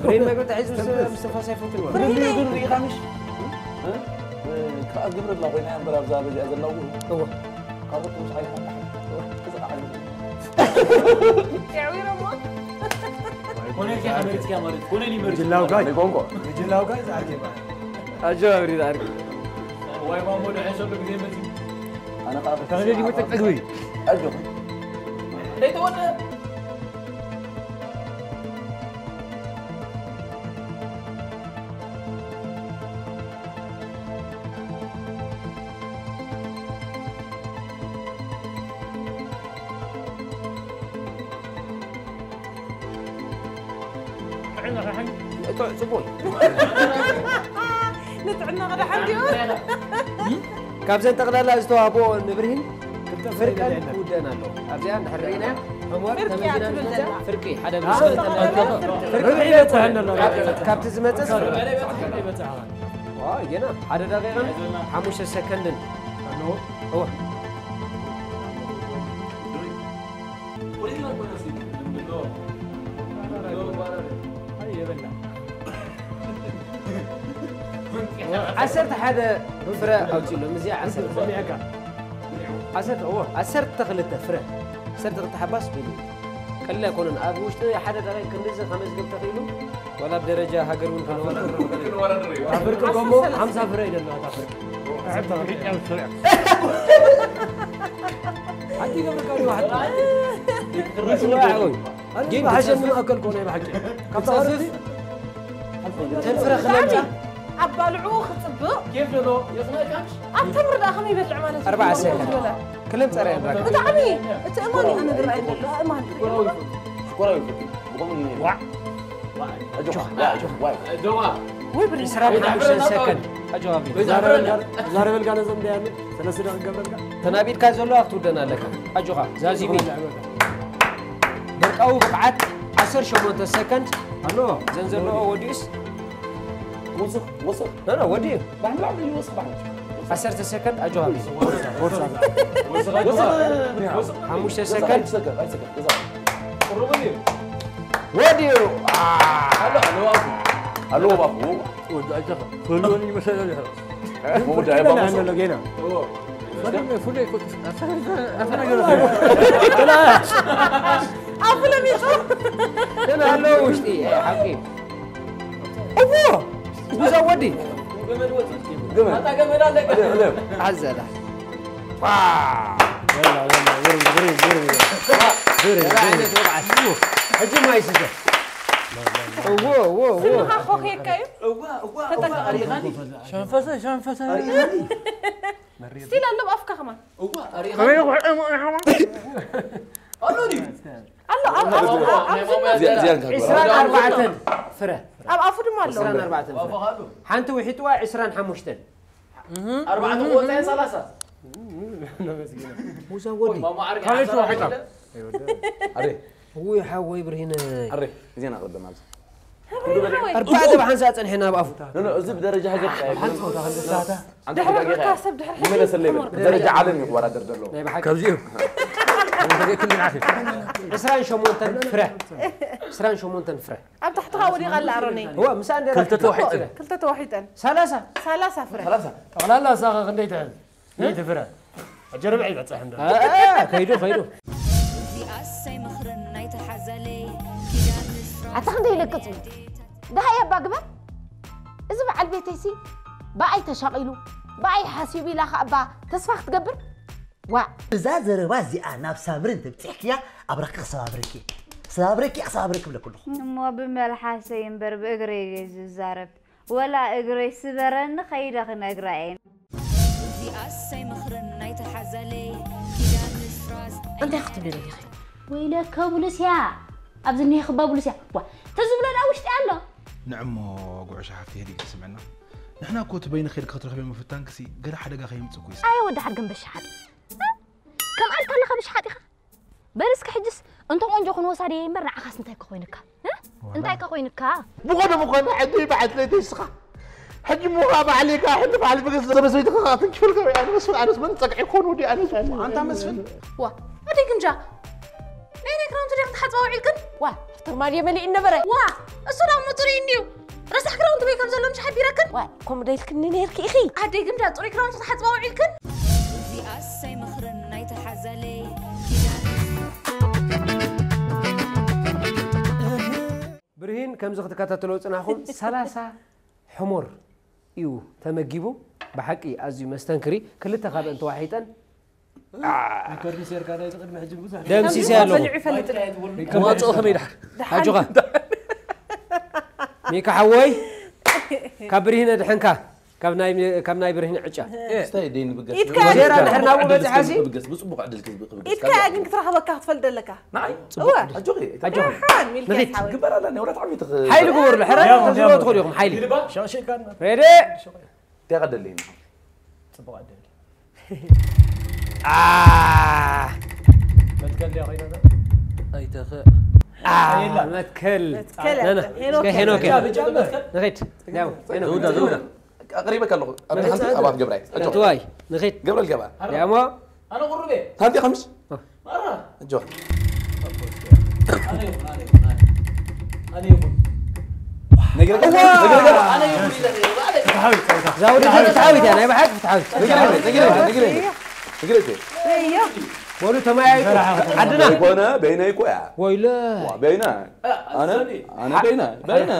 ብሬን መግቢ ተሒዙ ምስ ትንፋስ ኣይፈትን ወላ። ብሬን መግቢ ርኢኻ ምሽ ከዓ ግብሪ ኣላ ኮይና እያ እምበር ኣብዛ በዚኣ ዘላ እውን እወ ካልኦት ምስ ዓይነታት ተሓት ተዘቃዓሉ ኮነ ከ ሓበርትካ ማለት ኮነ ሊመር ጅላው ጋይ ቋንቋ ጅላው ጋይ ዝዓርገ ይባል ኣጀባብሪ ዝዓርግ ወይ ማሞ ድሐ ሰብ ግዜ መዚ ኣነ ከዓ ተረገ ይመጠቅ ጠግቢ ኣጆኹም ደይተወደ ጽቡቅ ንጥዕና ቅዳሕ እንዲኡ ካብዘን ጠቕላላ ዝተዋህቦ ንብርሂን ፍርቀን ክውደን ኣለዎ ኣብዚኣ እንድሕር ርኢና ሕሞር ፍርቂ ተመዚና እያ ትብል ዝመፅእ ዘላ። ፍርቂ ሓደ ርብዒ ይበፅሐ ኣሎ ካብቲ ዝመፅእ ዋ ገና ሓደ ደቂቕን ሓሙሽተ ሰከንድን እወ ዓሰርተ ሓደ ፍረ ኣውፅእሎም እዚኣ ዓሰርተ ዓሰርተ እዎ ዓሰርተ ክልተ ፍረ ዓሰርተ ክልተ ሓባስ በሉ ቀሊል ኣይኮነን ኣብ ውሽጢ ሓደ ደቂቕ ክንድዚ ከመዝግብ ተኽኢሉ ዋላ ኣብ ደረጃ ሃገር እውን ከነወዳድር ኣፍርቂ ኮሞ ሓምሳ ፍረ ይደለዋ ኣፍርቂ ሓንቲ ገብርካ ዲዋ ሓንቲ ግን ብሓሸም ማእከል ኮነ ብሓቂ ካብታ ተንፍረ ክለምፃ ኣባልዑ ክፅብቕ ኬፍ ዶ የኽነካሽ ኣብ ተምሪ ደኣ ከመይ ይበልዕ ማለት እዩ? ኣርባዓ ሰከንድ ክለምፀ ርያ ብጣዕሚ እቲ እማን እዩ ኣነ ዝረኣየኒ ዘሎ እማን ሽኮራ ይፈቱ ብኸምኡ እዩ ነይሩ። ኣጆኻ ዋይ ኣጆኻ ዋይ ደዋ ወይ ብሪ ዕስራን ሓሙሽተን ሰከንድ ኣጆኻ ብሪ ዛረበልካ ነዞም ደያሉ ሰለስተ ደቂ ገብረልካ ተናቢድካ ዘሎ ክትውደን ኣለካ ኣጆኻ ዛዚሚ ደርቃዊ ብቕዓት ዓሰርተ ሸሞንተ ሰከንድ ኣሎ ዘን ዘለዎ ወዲኡስ ወስኽ ወስኽ ኖ ኖ ወዲኡ ባሕላም እዩ ወስኽ ባሕላም ዓሰርተ ሰከንድ ኣጆኻ ብሪ ሓሙሽተ ሰከንድ ሰከንድ ኣይሰከንድ ገዛ ቁሩብን እዩ ወዲኡ ኣለዎ ኣለዎ ባፉ ወዲ ኣይተኸ ኩሉን ይመሰለ ድሕር መወዳኢ ባፉ ኣሎ ጌና እዎ ፍሉይ ፍሉይ ኣፉ ለሚጹ ገና ኣለዎ ውሽጢ ሓቂ እዎ ጉዛ ወዲ ገመድ ወፂ ግመ ኣታ ገመድ ኣለካ ዓዘላ እንታይ ዓይነት ወቕዓት እዩ? ሕጂ ማይ ስተ። እዎ፣ እዎ፣ እዎ። ስምኻ ኮኽየካ እዩ? እዋ፣ እዋ፣ እዋ፣ ተጠቀም። ኣሪኻኒ። ሸንፈሰ፣ ሸንፈሰ። ኣሪኻኒ። ስቲል ኣሎ ብኣፍካ ከማን። እዋ፣ ኣሪኻኒ። ከመይ ይኹ-፣ እሞ፣ እሞ። ኣሎ ድዩ? ኣሎ፣ ኣብ፣ ኣብ፣ ኣብ፣ ኣብ፣ ዝመ-፣ እዚኣ፣ እዚኣ እንታይ ዕስራን ኣርባዕተን ፍረ። ኣብ ኣፉ ድማ ኣሎ። ዕስራን ኣርባዕተን ፍረ። ኣፋ ኣሎ። ሓንቲ ውሒጥዋ ዕስራን ሓሙሽተን። ኣርባዕተ ክወፃ እየን ሰላሳ። ሙዛ ወዲ። ማማ ዓርኪ ካልእ ዓሰርተ ተዋሒጣ። ሓደ። ኣሬ ውይ ሓወይ ብርሂነ። ኣሬ እዚና ቅድም ኣብዚ ኣርባዕተ ብሓንሳእ ፀንሐና ኣብኣፉ። ኖ ኖ እዚ ብደረጃ ሃገር ሓንቲ ጸወታ ክልተ ሰዓታ ኣንተ ድሕሪ ደቂቃ ክልተ ሰብ ድሕሪ ይመለሰለይ በል። ብደረጃ ዓለም ይወዳደር ዘሎ ናይ ብሓቂ ካብዚኦም ዕስራን ሸሞንተን ፍረ ዕስራን ሸሞንተን ፍረ ኣብ ታሕትኻ ወዲቓ ኣላ ኣሮነይ። እዋ ምሳኣ እንደ ክልተ ተዋሒጠን። ክልተ ተዋሒጠን። ሰላሳ ሰላሳ ፍረ። ሰላሳ ጠቕላላ እሳኻ ክንደይ ትሕዝ? ሚእቲ ፍረ። ሕጂ ርብዒ ይበጽሕ እንዶ። ከይዱ ከይዱ እዚኣስ ኣይመኽርን ናይታ ሓዛለይ ኪዳን ምስራዝ ኣታ ክንደይ ይለቅጽ እዩ? ደሃይ ኣባ ግበር። እዚ በዓል ቤተይሲ ብኣይ ተሻቒሉ ብኣይ ሓሲቡ ኢላ ኸኣ እባ ተስፋ ክትገብር? ዋእ! እዛ ዘረባ እዚኣ ናብ ሳምሪ እንተብፂሕክያ ኣብራኽኪ ክሰባብረኪ ክሰባብረኪ ክሰባብረኪ ብለኩ ኣለኹ። እሞ ብመልሓሰይ እምበር ብእግረይ ድየ ዝዛረብ? ወላ እግረይ ስበረኒ ከይደ ክነግራ እየ። እዚኣስ ኣይመኽርን ናይታ ሓዛለይ ኪዳን ምስራዝ እንታይ ክትብሊ ደሊኺ? ወይለከ ቡሉስያ ኣብዚ እኒሄ ክባ ቡሉስያ ዋ ተዝብሎ ዳ ውሽጢ ኣሎ። ንዕሞ ጉዕሽ ሓፍቲ ህድእ ተስምዕና ንሕና እኮ እቲ በይንኺ ኢልኪ ክትረኽብዮ ምፍታንክሲ ገለ ሓደጋ ከየምፅእ እኮ እዩ። ኣየ ወዲ ሓድገም በሻሓጥ ከም ኣልካ ኣለኻ ብሻሓጥ ኢኻ። በል እስኪ ሕጅስ እንተ ቆንጆ ክንወሳ ድየ እምበር ንዓኻስ እንታይ ከ ኮይንካ? እ? እንታይ ከ ኮይንካ? ብኾነ ብኾነ ሕጂ በዓል ለይቲ ንስኻ። ሕጂ እሞ ኸዓ በዓል ኢኻ፣ ሕጂ በዓል ብገዝ ዘበሰይትኻ ኸዓ ትንኪፈልካ ወይ ኣነ መስፍን፣ ኣነስ መን ጸግዒ ክኾን ወዲ ኣነስ። ኣንታ መስፍን። ዋ፣ ኣደይ ግምጃ። ናይ ናይ ክረምቲ ዲኹም ትሓጽባ ውዒልክን? ዋ፣ ኣፍተር ማልየ መሊእ ነበረ። ዋ፣ እሱ ደኣ ምጹር እዩ እንድዩ። ረሳሕ ክዳውንቲ በይ ከም ዘሎ ምሽ ሓቢረክን? ዋይ፣ ከምኡ ዶ ኢልክኒ ነይርኪ ኢኺ? ኣደይ ግምጃ፣ ጽሩይ ክዳውንቲ ክትሓጽባ ውዒልክን? እዚኣስ ኣይመኽርን ናይቲ ሓዛለይ ኪዳን። ብርሂን፣ ከምዚ ክትከታተሎ ዝጽናሕኩም ሰላሳ ሕሞር እዩ ተመጊቡ። ብሓቂ ኣዝዩ መስተንክሪ። ክልተ ካብአን ተዋሒጠን ሪከርድ ሰርካ ናይ ቅድሚ ሕጂ ብዙሕ ደምሲሰ ኣለኹ። በሊዑ ይፈልጥ። መዋጽኦ ከመይ ድሓር? ደሓን። ኣጆኻ። ሚካ ሓወይ፣ ካብ ብርሂነ ድሕንካ፣ ካብ ናይ፣ ካብ ናይ ብርሂነ ዕጫ። ስታይ ደይን ብገስ። ኢድካ ዜራ ድሕር ናብኡ በጺሓ ሲ? ብገስ፣ ብጽቡቕ ዕድል ክዝቢ ክብገስ። ኢድካ እያ ግን ክትረኽበካ ክትፈልጥ ዘለካ። ንዓይ? እወ። ኣጆኺ። ኣጆኺ። ደሓን፣ ሚልክያ ንኺድ። ሓወይ። ግበር ኣላ፣ ናይ ወላት ዓመት ኽ-፣ ሓይሊ ግበሩሉ፣ ሕረ፣ ያው፣ ተዝረወ ያው። ትኽእሉ ኢኹም፣ ሓይሊ። ይልባ? ሸቕሸይካን። ሬዲ? እንታይ ቀደለይ? ጽቡቕ ዕድል። አ። መትከል ድያ ኮይና? ኣይተኸ-፣ አ፣ የላ። መትከል። መትከል ናና። ሄኖክ። እስከ ሄኖክ። ብጫ፣ ብጫ መትከል። ንኺድ። ያው፣ ሄኖክ። ዘውዳ፣ ዘውዳ። ኣቕሪበካ ኣለኹ። ኣብ መትከል። ሓንቲ ኣባት ገብራይ። ኣጆ። ኣትዋይ፣ ንኺድ። ገብረ ልገባ። ያሞ። ኣነ ቁሩብ እየ። ታንቴ ከምሽ? እ። ማራ። ኣጆ። ኣነ ይኹን፣ ኣነ ይኹን፣ ኣነ። ኣነ ይኹን። ነግረካ፣ ነግረካ። ኣነ ይኹን ኢለ ነይረ፣ ኣነ። ፍትሓዊ ጸወታ። እዛ ውድድር ፍትሓዊት እያ፣ ናይ ብሓቂ ፍትሓዊት። ነግረኒ፣ ነግረኒ፣ ነግረኒ። ነግረኒ። እዮ። በሉ ተመያይጡ። ዓድና። ዘይኮነ፣ በይነይ እኮ እያ። ወይለ። ዋ፣ በይነ። እ፣ ኣነ፣ ኣሰኒ። ኣነ በይነ፣ በይነ።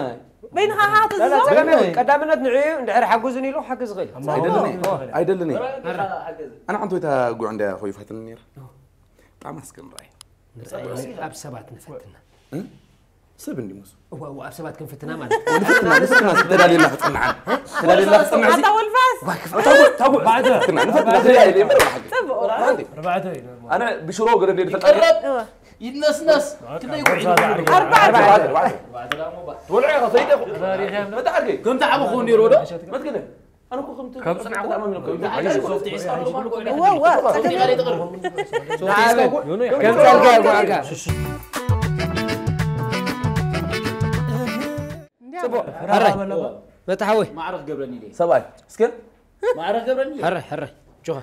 በይንኻ ኸዓ ላላ፣ ትእዝዞ? ጸገም የብሉን። ቀዳምነት ንዕኡ እዩ፣ እንድሕር ሓግዙን ኢሉ ክሓግዝ ይኽእል። እሞ። ኣይደልን እየ፣ ኣይደልን እየ። ኣረ። ኣነ ሓንቲ ወይታ ጉዕ እንድያ ኮይፋትኒ ነይራ። ብጣዕሚ ኣስገምራይ። ንርኣይ፣ ኣብ ሰባት ንፈትና። እ? ሰብ እንዲ ሙሱ። እዋ፣ እዋ፣ ኣብ ሰባት ክንፍትና ማለት እዩ። ንፈትና፣ ንፈትና፣ ተዳልየና ክጽንዓን። ተዳልየና ክጽንዓን። ኣታ ወልፋስ። ዋ፣ ክፍ-፣ ታጉዕ፣ ታጉዕ። ባዕደ። ንፈትና፣ ንፈትና፣ ተዳልየና ክጽንዓን። ጽቡቕ። ኣንተ። ኣርባዕተ እዩ። ኣነ ብሽሮ ገለ እንደ ተጣለ። ይቅረብ። እዋ። ይነስነስ። ክንደይ ጉዕ ይነስነስ? ኣርባዕተ። ኣርባዕተ፣ ኣርባዕተ። ትበልዖ ኢኻ፣ ሰይደ ኢኹ። መታዓርከይ። ከምቲ ዓቢ ክኸውን ነይርዎ ዶ? መትከለ። ኣነ እኮ ከምቲ ካብ ጽንዓኹ። ሶፍቲ ሒዝካ ኣሎ ማለት እኮ። እወ፣ እወ። ሶፍቲ ሒዝካ ይቕርብ። ሶፍቲ ሒዝካ ይቕርብ። ከምቲ ዓልጋ፣ ጓዕጋ። ጽቡቕ። ሕራይ። መታሓወይ። ማዕረ ክገብረኒ ኢለ። ሰብኣይ። እስከ። ማዕረ ክገብረኒ ኢለ። ሕራይ፣ ሕራይ። ጆኻ።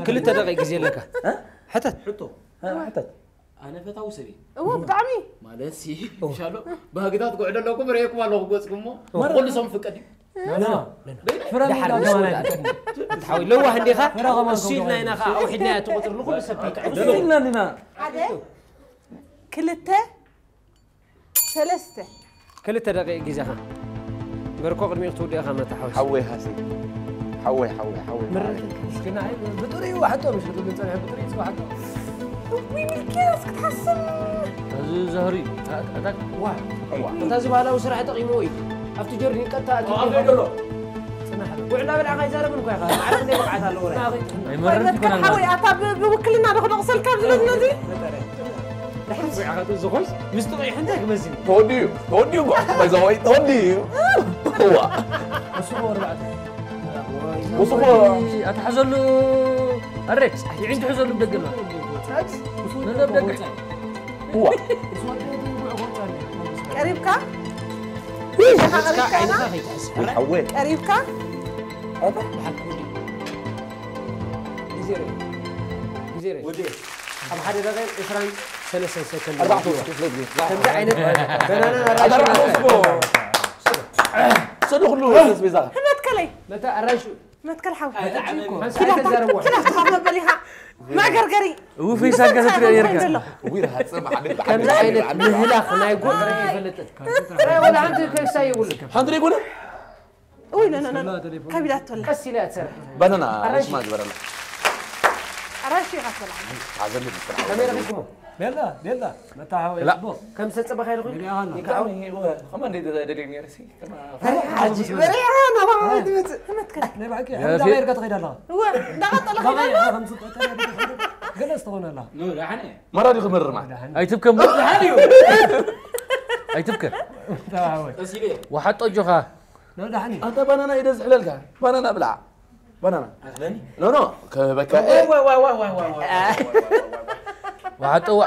ክልተ ደቂቕ ግዜ ኣለካ። እ? ሕተት። ሕቶ። እ፣ ሕተት። ኣነ ፈታዊ ሰብ እየ። እዎ፣ ብጣዕሚ። ማለት ሲ፣ ሻሎ፣ ባህግታት ጉዕዶ ኣለኩም፣ ርእየኩም ኣለኹ ገጽኩሞ። መራ። ኩሉ ሰው ፍቀድ እዩ። ኖ፣ ኖ፣ ኖ። ፍረ ደሓር ዳግማይ ምስ ወዳድ። ኣይትቀድም። ሓዊ ለዋህ እንዲኻ፣ ፍረ ከማን እሱ ኢልና ኢና ከማን ከኣ ኣውሒድናያ እቲ ቁጽሪ ንኹሉ ሰብ ከይትዕድሎ። እሱ ኢልና እንዲና። ሓደ፣ ክልተ፣ ሰለስተ። ክልተ ደቂቕ ግዜኻ። በርኮ ቅድሚኡ ክትውድእ ኢኻ መታ ሓወይ። ሓወይ ሃሲ። ሓወይ፣ ሓወይ፣ ሓወይ። ምርር። እስኪ ንዓይ ብጥሪኡ ዋሕጦ፣ ምሽ ክትብል ጸኒሐ ብጥሪኡ ዋሕጦ። እውይ፣ ሚልክያስ ክትሓስብ። እዚ ዘህሪ፣ ታ-፣ ታ-፣ ታ-፣ ዋ። ዋ። እታ እዚ ባህላዊ ስራሕ ጠቒምዎ እዩ። ኣብቲ ጆርኒ ቀጥታ ኣትዩ። ኣብ ደሎ። ጽናሕ። ጉዕ እናበላዕካ ኣይዛረብን እኮ ኢኻ። ማዕረ ክንደይ ብቕዓት ኣለዎ፣ ራይ? ኣይመረርኩ መትከል ሓወይ፣ ኣታ ብ-፣ ብውክልና ዶ ክነቕሰልካ ኣብዚ ነዚ? ድሕሪ ጉዕ ኢኻ ትእዝኾስ፣ ምስ ጥቕዒ እንታይ ክመዝን? ተወዲኡ፣ ተወዲኡ እኮ። ባይ ዘ ወይ፣ ተወዲኡ። እዋ። እሱ እኮ ኣርባዕተ። እሱ እኮ ኣትሓዘሉ። ኣረ፣ ይዒንቱ ሕዘሉ ደገ ኣሎ። ነዘብ ደገ። እዋ። ቀሪብካ? ገጽካ ዓይንኻ ከይትሕዝ። ወይ ሓወይ። ቀሪብካ? ኣታ። ግዜ ርእ። ግዜ ርእ። ወዲ። ኣብ ሓደ ደቂቕ ዕስራን ሰለስተን ሰከንድ። ኣርባዕተ ወስዱ፣ ስለዚ። ከምዚ ዓይነት በናና ኣራንሺ ኣርባዕተ ወስዱ። ሰዱ ኩሉ ስቤዛ። ህመት ከለይ። መታ ኣራንሺ መትከል ሓው። ኣይ፣ ኣይ፣ ኣይ፣ ሓንሳብ ኪዳ፣ ኣይተዛረብዋ። ኪዳ ትኻፍ መበል ኢኻ። መገርገሪ። ውፍይ ሳጋ ክትሪኦ ኔርካ። ውይ፣ ረሃጽ፣ ማዕበል፣ ከምዚ ዓይነት ምህላኽ ናይ ጉዕ ርእ ይፈልጥን። ጥራይ ወላ ሓንቲ ከይሳ የብሉን። ሓንቲ ደይኮነ? ውይ፣ ኖ፣ ኖ፣ ኖ፣ ኖ። ከቢዳቶ ኣላ። ቀስ ኢላ እያ ትሰርሕ። ባናና፣ ኣራንሺ። ሽማ ግበረላ። ኣራንሺ ኢኻ ትበልዓ። ሓዘሉ ብስራሕ። ከመይ ረኺብኩሞ? ቤላ፣ ቤላ፣ መታ ሓወይ፣ ላ። ጽቡቕ። ከም ዝተጸበኻ ኢልኩ? ገሊኣ ኸና። ይከኣው? ብጣዕሚ፣ ወ-፣ ኸማ እንደ ደ-፣ ደልየ ነይረ ሲ፣ ኸማ። ኣይ፣ ሓጂ፣ በሪዕኻ ናባኻ ትመጽእ። ተመትከል። ናይ ብሓቂ፣ ያ፣ ከምዛ ፊ- ጌርካ ትኸይድ ኣለኻ። እወ፣ እንዳቐጠልካ ባኻ ትኸይድ ኣለኻ። ከም ዝጠጠለ ትኸይድ። ገለ ዝተኾነ ኣለኻ። ኖ፣ ደሓን እየ። መራ ዲኹ መርማ? ደሓን። ኣይትብከ እሞ። ደሓን እዩ። ኣይትብከ። መታ ሓወይ። ቀስ ኢለ። ወሓጦ ኣጆኻ። ኖ፣ ደሓን እዩ። ኣንታ ባናና ኢደ ዝሕለልካ። ባናና ብላዕ። ባናና። ኣኽለኒ? ኖ፣ ኖ፣ ከበካ። ዋይ፣ ዋይ፣ ዋይ። ዋሓጦ ዋ-፣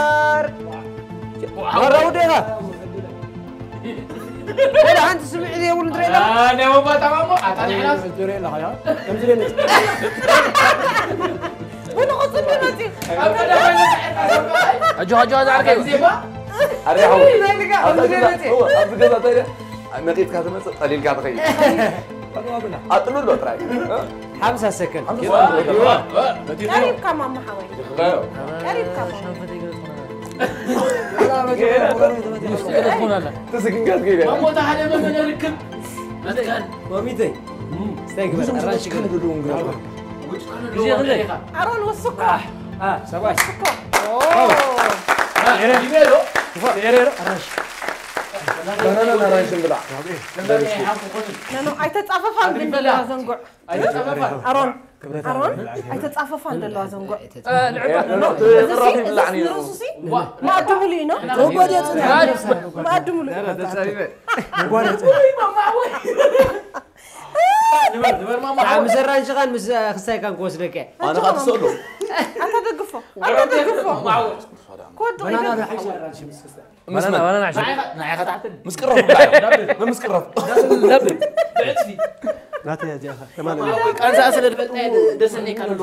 ዳር። መራዊ ዶ ኢኻ? ወላ ሓንቲ ስምዒት የብሉ ትርኢ ኣለኻ? ናይ ወባ ጠማሞ ኣታ ንሕናስ ትርኢ ኣለኻ ያ? ከምዚ ደለ ብንቑጽ እንዲ መፂ ኣብ ቀዳማይ መፅዐት ኣሰብኣይ ሕጂ ሕጂ ዛዕርከ ዜማ ኣረ ሓው ናይ ልጋ ኣብዚ ከምዚ ገዛ መፂ እወ፣ ኣብዚ ገዛ እንታይ ነቂጥካ ትመፅእ ጠሊልካ ትኸይድ ኣጥሉ ኣሎ ጥራይ ሓምሳ ሰከንድ ቀሪብካ ማማ ሓወይ ቀሪብካ ማማ ትስዕል ትኾን ኣላ ትስግንካ ትገይደ ማሞ ተሃደመ መነ ርክብ መትከል ማሚተይ ስታይ ግበር ኣራንሽ ግበር ግዜ ክንደይ? ኣሮን ወስኮ። ሰባይ ወስኮ። ባናናን ኣራንሽን ብላዕ። ነኖ ኣይተጻፈፋን ግን ዘለዋ ዘንጉዕ። ኣሮን ኣሮን ኣይተጻፈፋን ዘለዋ ዘንጉዕ። ቅራፍ ይብላዕ ነይሩ። ንርእሱ ሲ ማዕዱ ሙሉ እዩ ነው። መጓድ የጽንሕ። ማዕዱ ሙሉ እዩ። መጓድ የጽንሕ። ምስ ኣራንሽኻን ምስ ክስታይካን ክወስደካ እየ። ኣነ ከዓ ትስእሉ። ኣታ ደግፎ ኣታ ደግፎ። ክወድቕ ባናና ይደግፍ። ዶ ሓይሽ ኣራንሽ ምስ ክስታይ? ምስ መን? ባናና ንዓኻ ንዓኻ ትዓብድ? ትዓብድ? ምስ ቅረፍ ብላዕ። ምስ ቅረፍ። ለብል ብዕፅፊ ናተይ እዚኣ ከ ከማን ቃንዛ ስለ ዝበልናየ ደሰኒ ካለሎ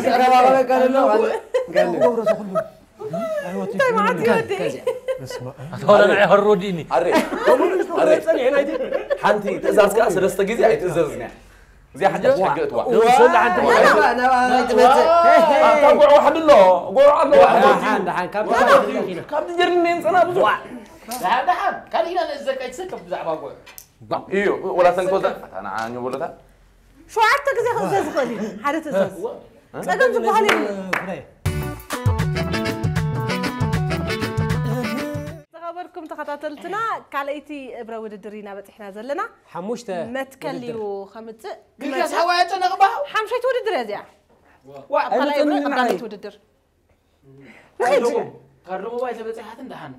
ከባባበ ካለሎ ጋለ ገብሮ ተኽሉ እንታይ ማለት እዩ ወዲ? ኣቶ ወለና ይኸሮ ዲኒ ኣሬ ኣሬ ሓንቲ ትእዛዝ ከዓ ሰለስተ ግዜ ኣይትእዘዝን እያ። እዚኣ ሓዳሽ ሕጊ እትዋ ወሰሉ ሓንቲ ኣታ ጉዕ ዋሕድ ኣሎ። ጉዕ ኣሎ። ደሓን ደሓን ካብ ካብቲ ጀርኒ የምፀና ብዙሕ ደሓን ደሓን ካልእ ኢና ንእዘካ ይትሰከፍ ብዛዕባ ጉዕ እዩ ወላ ሰንኮዛ ኣታ ንዓኒ ወለታ ሸውዓተ ግዜ ክእዘዝ ይኽእል እዩ ሓደ ትእዛዝ። ጸገም ዝበሃል የብሉን። ዝተኸበርኩም ተኸታተልትና ካልኣይቲ እብረ ውድድር ኢና በፂሕና ዘለና። ሓሙሽተ መትከል እዩ ከምፅእ ግልጋስ ሃዋ ያጨነቕባ ሓምሻይቲ ውድድር እያ እዚኣ። ዋ ካልኣይ እብረ ቀዳመይቲ ውድድር። ንኸይድ ካርዶ ሞባይል ተበፂሓትን ደሓን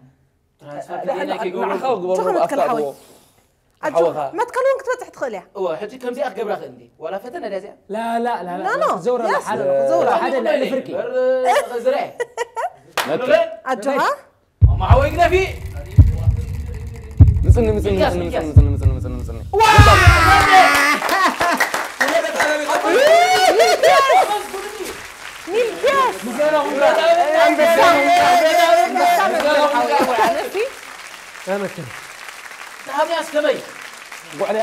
ንዓኻ ግበሮ ተኸመትከል ሓወይ። ኣጆኻ ሓወኻ። መትከል እውን ክትበፅሕ ትኽእል እያ። እወ ሕጂ ከምዚኣ ክገብራ ክእል እንዲ ዋላ ፈተነ ድያ እዚኣ ላላ ላላ ላላ፣ ዘውራ ያስ፣ ሓደ ዘውራ ሓደ ልዕሊ ፍርቂ ዝረ ኣጆኻ ማማ ሓወይ ግደፊ ምፅኒ ምፅኒ ምፅኒ ምፅኒ ምፅኒ ምፅኒ ምፅኒ ምፅኒ ሚልክያስ ምስጋና ኩንካ ኣንበሳ ኣንበሳ መትከል ሓወይ። ኣነሲ ተመክር ተሃብያ እስከመይ ጉዕልያ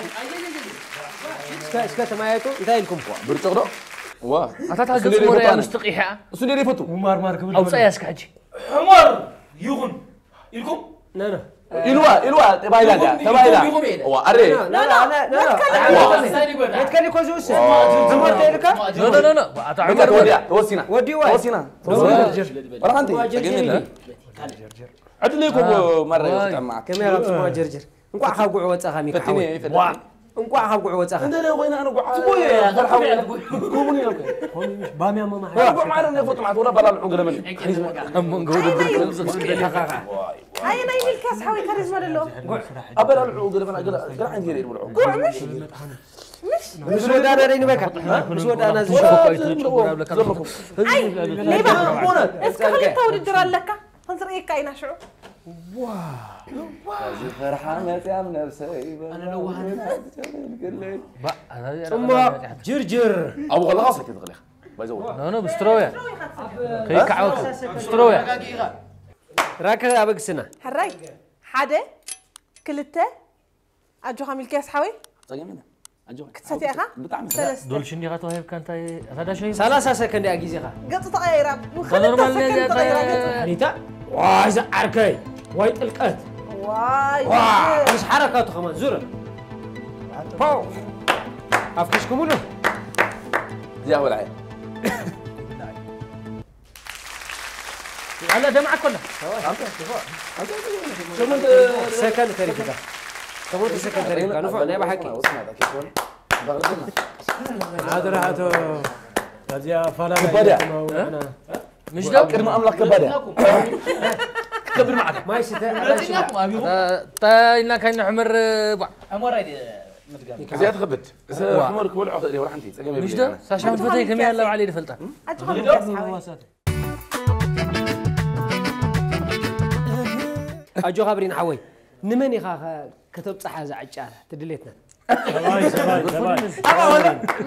እስከ እስከ ተማየጡ እንታይ ኢልኩም? ብርጭቕ ዶ ዋ ኣታ ታገጽ ሞረያ ምስ ጥቂሓ እሱ እንደ ይፈቱ ሙማርማር ክብል ኣውፃያ እስከ ሕጂ ሕሞር ይኹን ኢልኩም ነነ ኢልዋ ኢልዋ ተባሂላ እንዲያ ተባሂላ ዋ ኣረ መትከል እኮ ዝውስን ዝሞት ኢልካ በቃ ተወዲያ ተወሲና ወዲዋ ተወሲና ወላ ሓንቲ ጸገም የለን ዕድል እኮ ማረጋገጥ ጠማዓት ከመይ ካብ ጽማ ጀርጀር እንኳዕ ካብ ጉዕ ወጻኻ ሚካ ፈትኒ ሓወይ ፈትኒ እንኳዕ ካብ ጉዕ ወጻኻ እንደ ኮይና ኣነ ጉዓ ፈርሓ ኩቡን ኢሎም ባምያ መማሓ ጉዓ ማረ ነፎ ጥማት ወላ ባላልዑ ገለመን ኣብ መንጎ ውድድር ከምዚ ክስከ ኣየናይ ሚልክያስ ሓወይ ካሪዝማ ደሎ? ኣበላልዑ ገለመን ገለ ገለ ዓይነት ገለ ይብልዑ ጉዕ ምሽ ምሽ ምስ ወዳና ደይ ንበካ ምስ ወዳና እዚ ዘለኹም ኣይ ሌባ እስከ ክልተ ውድድር ኣለካ ክንዝርእየካ ኢና ሽዑ። ዝፈርሓ መፅያም ነብሰይ ኣነ ለዋሃት ጽሞ ጅርጅር ኣብኡ ከለካ ሰኪ ትኽእል ኢኻ ባይዘው ኖ ኖ ብስትሮውያ ከይከዓወቱ ብስትሮውያ ራከ ኣበግስና ሕራይ ሓደ ክልተ ኣጆኻ ሚልክያስ ሓወይ ጸገም የለን ኣጆኻ ክትሰትያ ኢኻ ብጣዕሚ ሰለስተ ዶልሽ እንዲኻ ተዋሂብካ እንታይ ኣታ ዳሸ ሰላሳ ሰከንድ እያ ግዜኻ ገጹ ተቐያይራ ኖርማል ሰከንድ ተቐይራ ገጹ ሪታ ዋይ ዝዓርከይ ዋይ ጥልቀት ዋይ ዋ ምስ ሓረካቱ ከማን ዙር ፖው ኣፍኪስኩምሉ እዚኣ በልዓየ ደምዓ ኮላ ሰከንድ ተሪፍካ ሸሞንተ ሰከንድ ተሪፍካ ንፉዕ ናይ ብሓቂ ወስናታ ኬኮን ኣደራ ኣቶ ኣብዚኣ ኣፋላላይ ባዳ። ተማውዕና ምሽ ኣብ ቅድሚ ኣምላኽ ከባድ እያ ከብር ማዕዳ ማይ ስተ ረፂናኩም ኣብኹም እንታይ ኢልና ካይና ሕመር ቧዕ ኣሞራይ ድየ ምድጋም እዚኣ ትኸብድ ሕመር ክበልዖ ክእል ወላ ሓንቲ ጸገም ምሽ ዶ ሳሻን ፈተይ ከመይ ኣላ ባዕለይ ዝፈልጣ ኣጆኻ ሚልክያስ ሓወይ ኣጆኻ ብሪን ሓወይ ንመን ኢኻ ከተብፅሓ ዝዓጫ ትድሌትና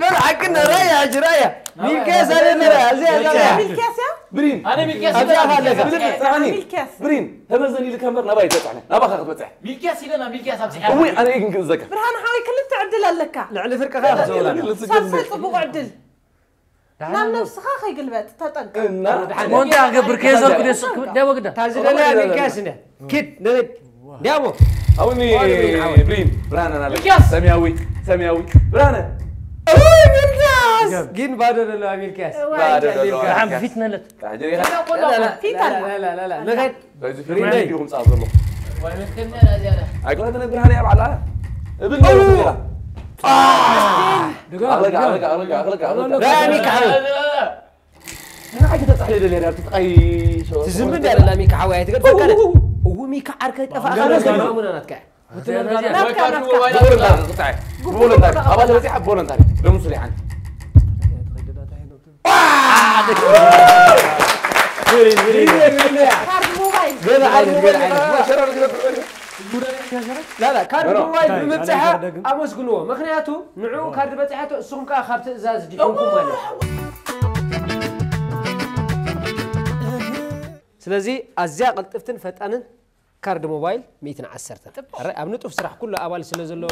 በል ሓቅና ራያ ሕጂ ራያ ሚልክያስ ኣለኒ ራያ እዚኣ ራያ ሚልክያስ እያ ብሪን ኣነ ሚልክያስ ኣብዚኣ ኢለና ኣለካ ሚልክያስ ብሪን ጽናኒ ሚልክያስ ብሪን ተመዘን ኢልካ እምበር ናባይ ተጽዕነ ናባኻ ክትበጽሕ ሚልክያስ ኢለና ሚልክያስ ኣብዚሓ እሙይ ኣነ ግን ክእዘካ ብርሃን ሓወይ ክልተ ዕድል ኣለካ ልዕሊ ፍርቅኻ ክትዘውራ ሳልሳይ ጽቡቕ ዕድል ናብ ነብስኻ ከይግልበጥ ተጠንቀ እና ሞንታ ክገብር ከየዘርኩ ደስ ደያ ወግዳ ታዚ ደለያ ሚልክያስ እንደ ኪድ ንድ ዲያሞ ኣውኒ ዋን ብሪን ሓወ። ብሪን ብርሃነ ናለ ሚልክያስ! ሰማያዊ ሰማያዊ ብርሃነ ግን ባዶ ደለዋ ሚልክያስ። ባዶ ደለዋ። ብሓም ፊት ነለት። ፊት ኣላ። ንኸድ እዚ ሪመይ። ፊልም ዲኹም ጻፍ ዘሎ። ኣይኮነትን ብርሃን እያ ባዕላ። እብል ነው ስላ። ድጋም ኣለጋ ኣለጋ ኣለጋ ኣለጋ ኣለጋ። ዳኒ ካሕል ንዓይ ተጻሕለ ደለ ያ ትጥቃይ ሾ። ትዝምድ ያለ ሚካ ሓወይ ኣይትገድፈካ። እው ሚካ ዓርከ ጠፋ ኣኻለ ማሙና ናትካ። ቮለንታሪ ቅጣይ። ቮለንታሪ ኣባል በዚሓ ቮለንታሪ ደምሱ ሊዓን። ካርድ ሞባይል ገለ ዓይነት ገለ ዓይነት ላላ ካርድ ሞባይል ብምብፅሓ ኣመስግንዎ። ምክንያቱ ንዕኡ ካርድ በፂሓቶ እስኹም ከዓ ካብ ትእዛዝ ዲሕንኩም ማለት እዩ። ስለዚ ኣዝያ ቅልጥፍትን ፈጣንን ካርድ ሞባይል ሚእትን ዓሰርተን። ኣረ፣ ኣብ ንጡፍ ስራሕ ኩሉ ኣባል ስለ ዘሎ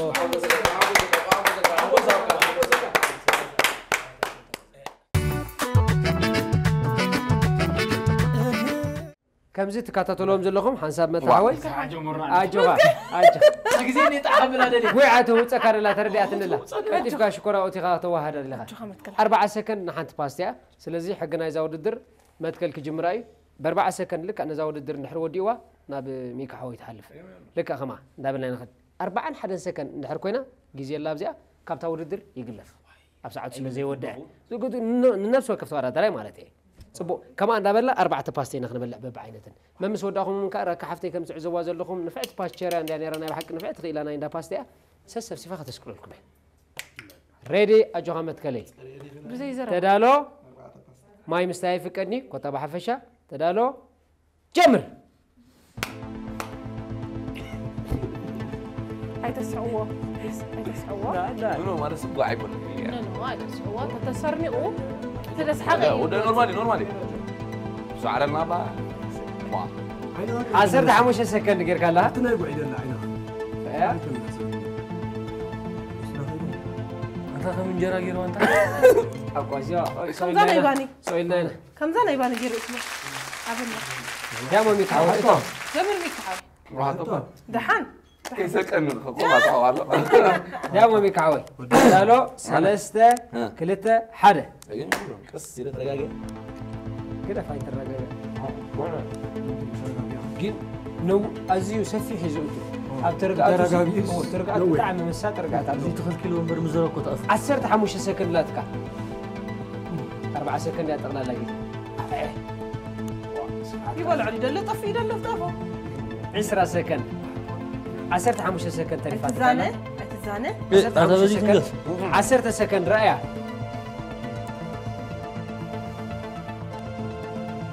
ከምዚ ትከታተልዎም ዘለኹም ሓንሳብ መትሓወይ ኣጆኻ ኣጆ ግዜ ኔጣ ሓብላ ደሊ ጉዕ ኣተውፀካ ደላ ተረዲኣትንላ ቀልጢፍካ ሽኮራ ኦቲኻ ተዋሃዳ ኣለኻ ኣርባዓ ሰከንድ ንሓንቲ ፓስት እያ። ስለዚ ሕጊ ናይዛ ውድድር መትከል ክጅምራ እዩ። ብኣርባዓ ሰከንድ ልክዕ ነዛ ውድድር እንድሕር ወዲእዋ ናብ ሚካ ሓወይ ትሓልፍ። ልክዕ ከማ እንዳበልና ንኸድ ኣርባዓን ሓደን ሰከንድ እንድሕር ኮይና ግዜ ኣላ ኣብዚኣ ካብታ ውድድር ይግለፍ። ኣብ ሰዓቱ ስለ ዘይወድዐ ንነብሲ ወከፍ ተወዳዳራይ ማለት እየ። ፅቡቅ ከምኣ እንዳበልና ኣርባዕተ ፓስተ ኢና ክንበልዕ በብዓይነትን መምስ ወዳኹም እውን ከዓ ረካ ሓፍተይ ከም ትዕዘዋ ዘለኹም ንፍዕቲ ፓስቸርያ እንድያ ነራ ናይ ብሓቂ ንፍዕቲ ክኢላ ናይ እንዳ ፓስተ እያ። ሰሰብሲፋ ከተስቅለልኩም እየ። ሬዲ ኣጆኻ መትከለይ ብዘይ ዘረባ ተዳሎ ማይ ምስታይ ፍቀድኒ ኮታ ብሓፈሻ ተዳሎ ጀምር ኣይተስዕዎ ፕሊስ ኣይተስዕዎ ኖ ማለት ስጓ ኣይኮነን። ኖ ኖ ኣይተስዕዎ ተተሰርኒቑ ተደስሓቐ እዩ ወደ ኖርማሊ ኖርማሊ ሻዕረልና ባ ዓሰርተ ሓሙሽተ ሰከንድ ጌርካ ኣላ እቲ ናይ ጉዒደላ ዓይና እያ ኣታ ከም እንጀራ ገይሩ ኣንታ ኣቋዚያ ከምዛ ናይ ባኒ ሶኢልና ኢና ከምዛ ናይ ባኒ ገይሩ እስሞ ኣብና ዳሞ ሚካሓወይ ጀምር ሚካሓወይ ራሕቶ ደሓን ከይሰቀኒ ንኸቆም ኣጥዋሎ ዳሞ ሚካሓወይ ዳሎ ሰለስተ ክልተ ሓደ ቀስ ኢለ ተረጋገ ግደፍ ኣይትረጋገ ግን ነው ኣዝዩ ሰፊሕ እዩ ዝእቱ ኣብ ተረጋግኣቱ ተረጋጊኡ ተረጋግኣቱ ብጣዕሚ መሳጥ ርግኣት ኣሎ እዚ ትኽልኪል ወንበር ምዘረኮ ተኣፍ ዓሰርተ ሓሙሽተ ሰከንድ ላትካ ኣርባዓ ሰከንድ እያ ጠቕላላ ግዜ ይበልዖ ደሎ ጠፍ ይደሎ ጠፎ ዕስራ ሰከንድ ዓሰርተ ሓሙሽተ ሰከንድ ተሪፋ ኣይትዛነ ኣይትዛነ ኣታ በዚ ትንገስ ዓሰርተ ሰከንድ ረኣያ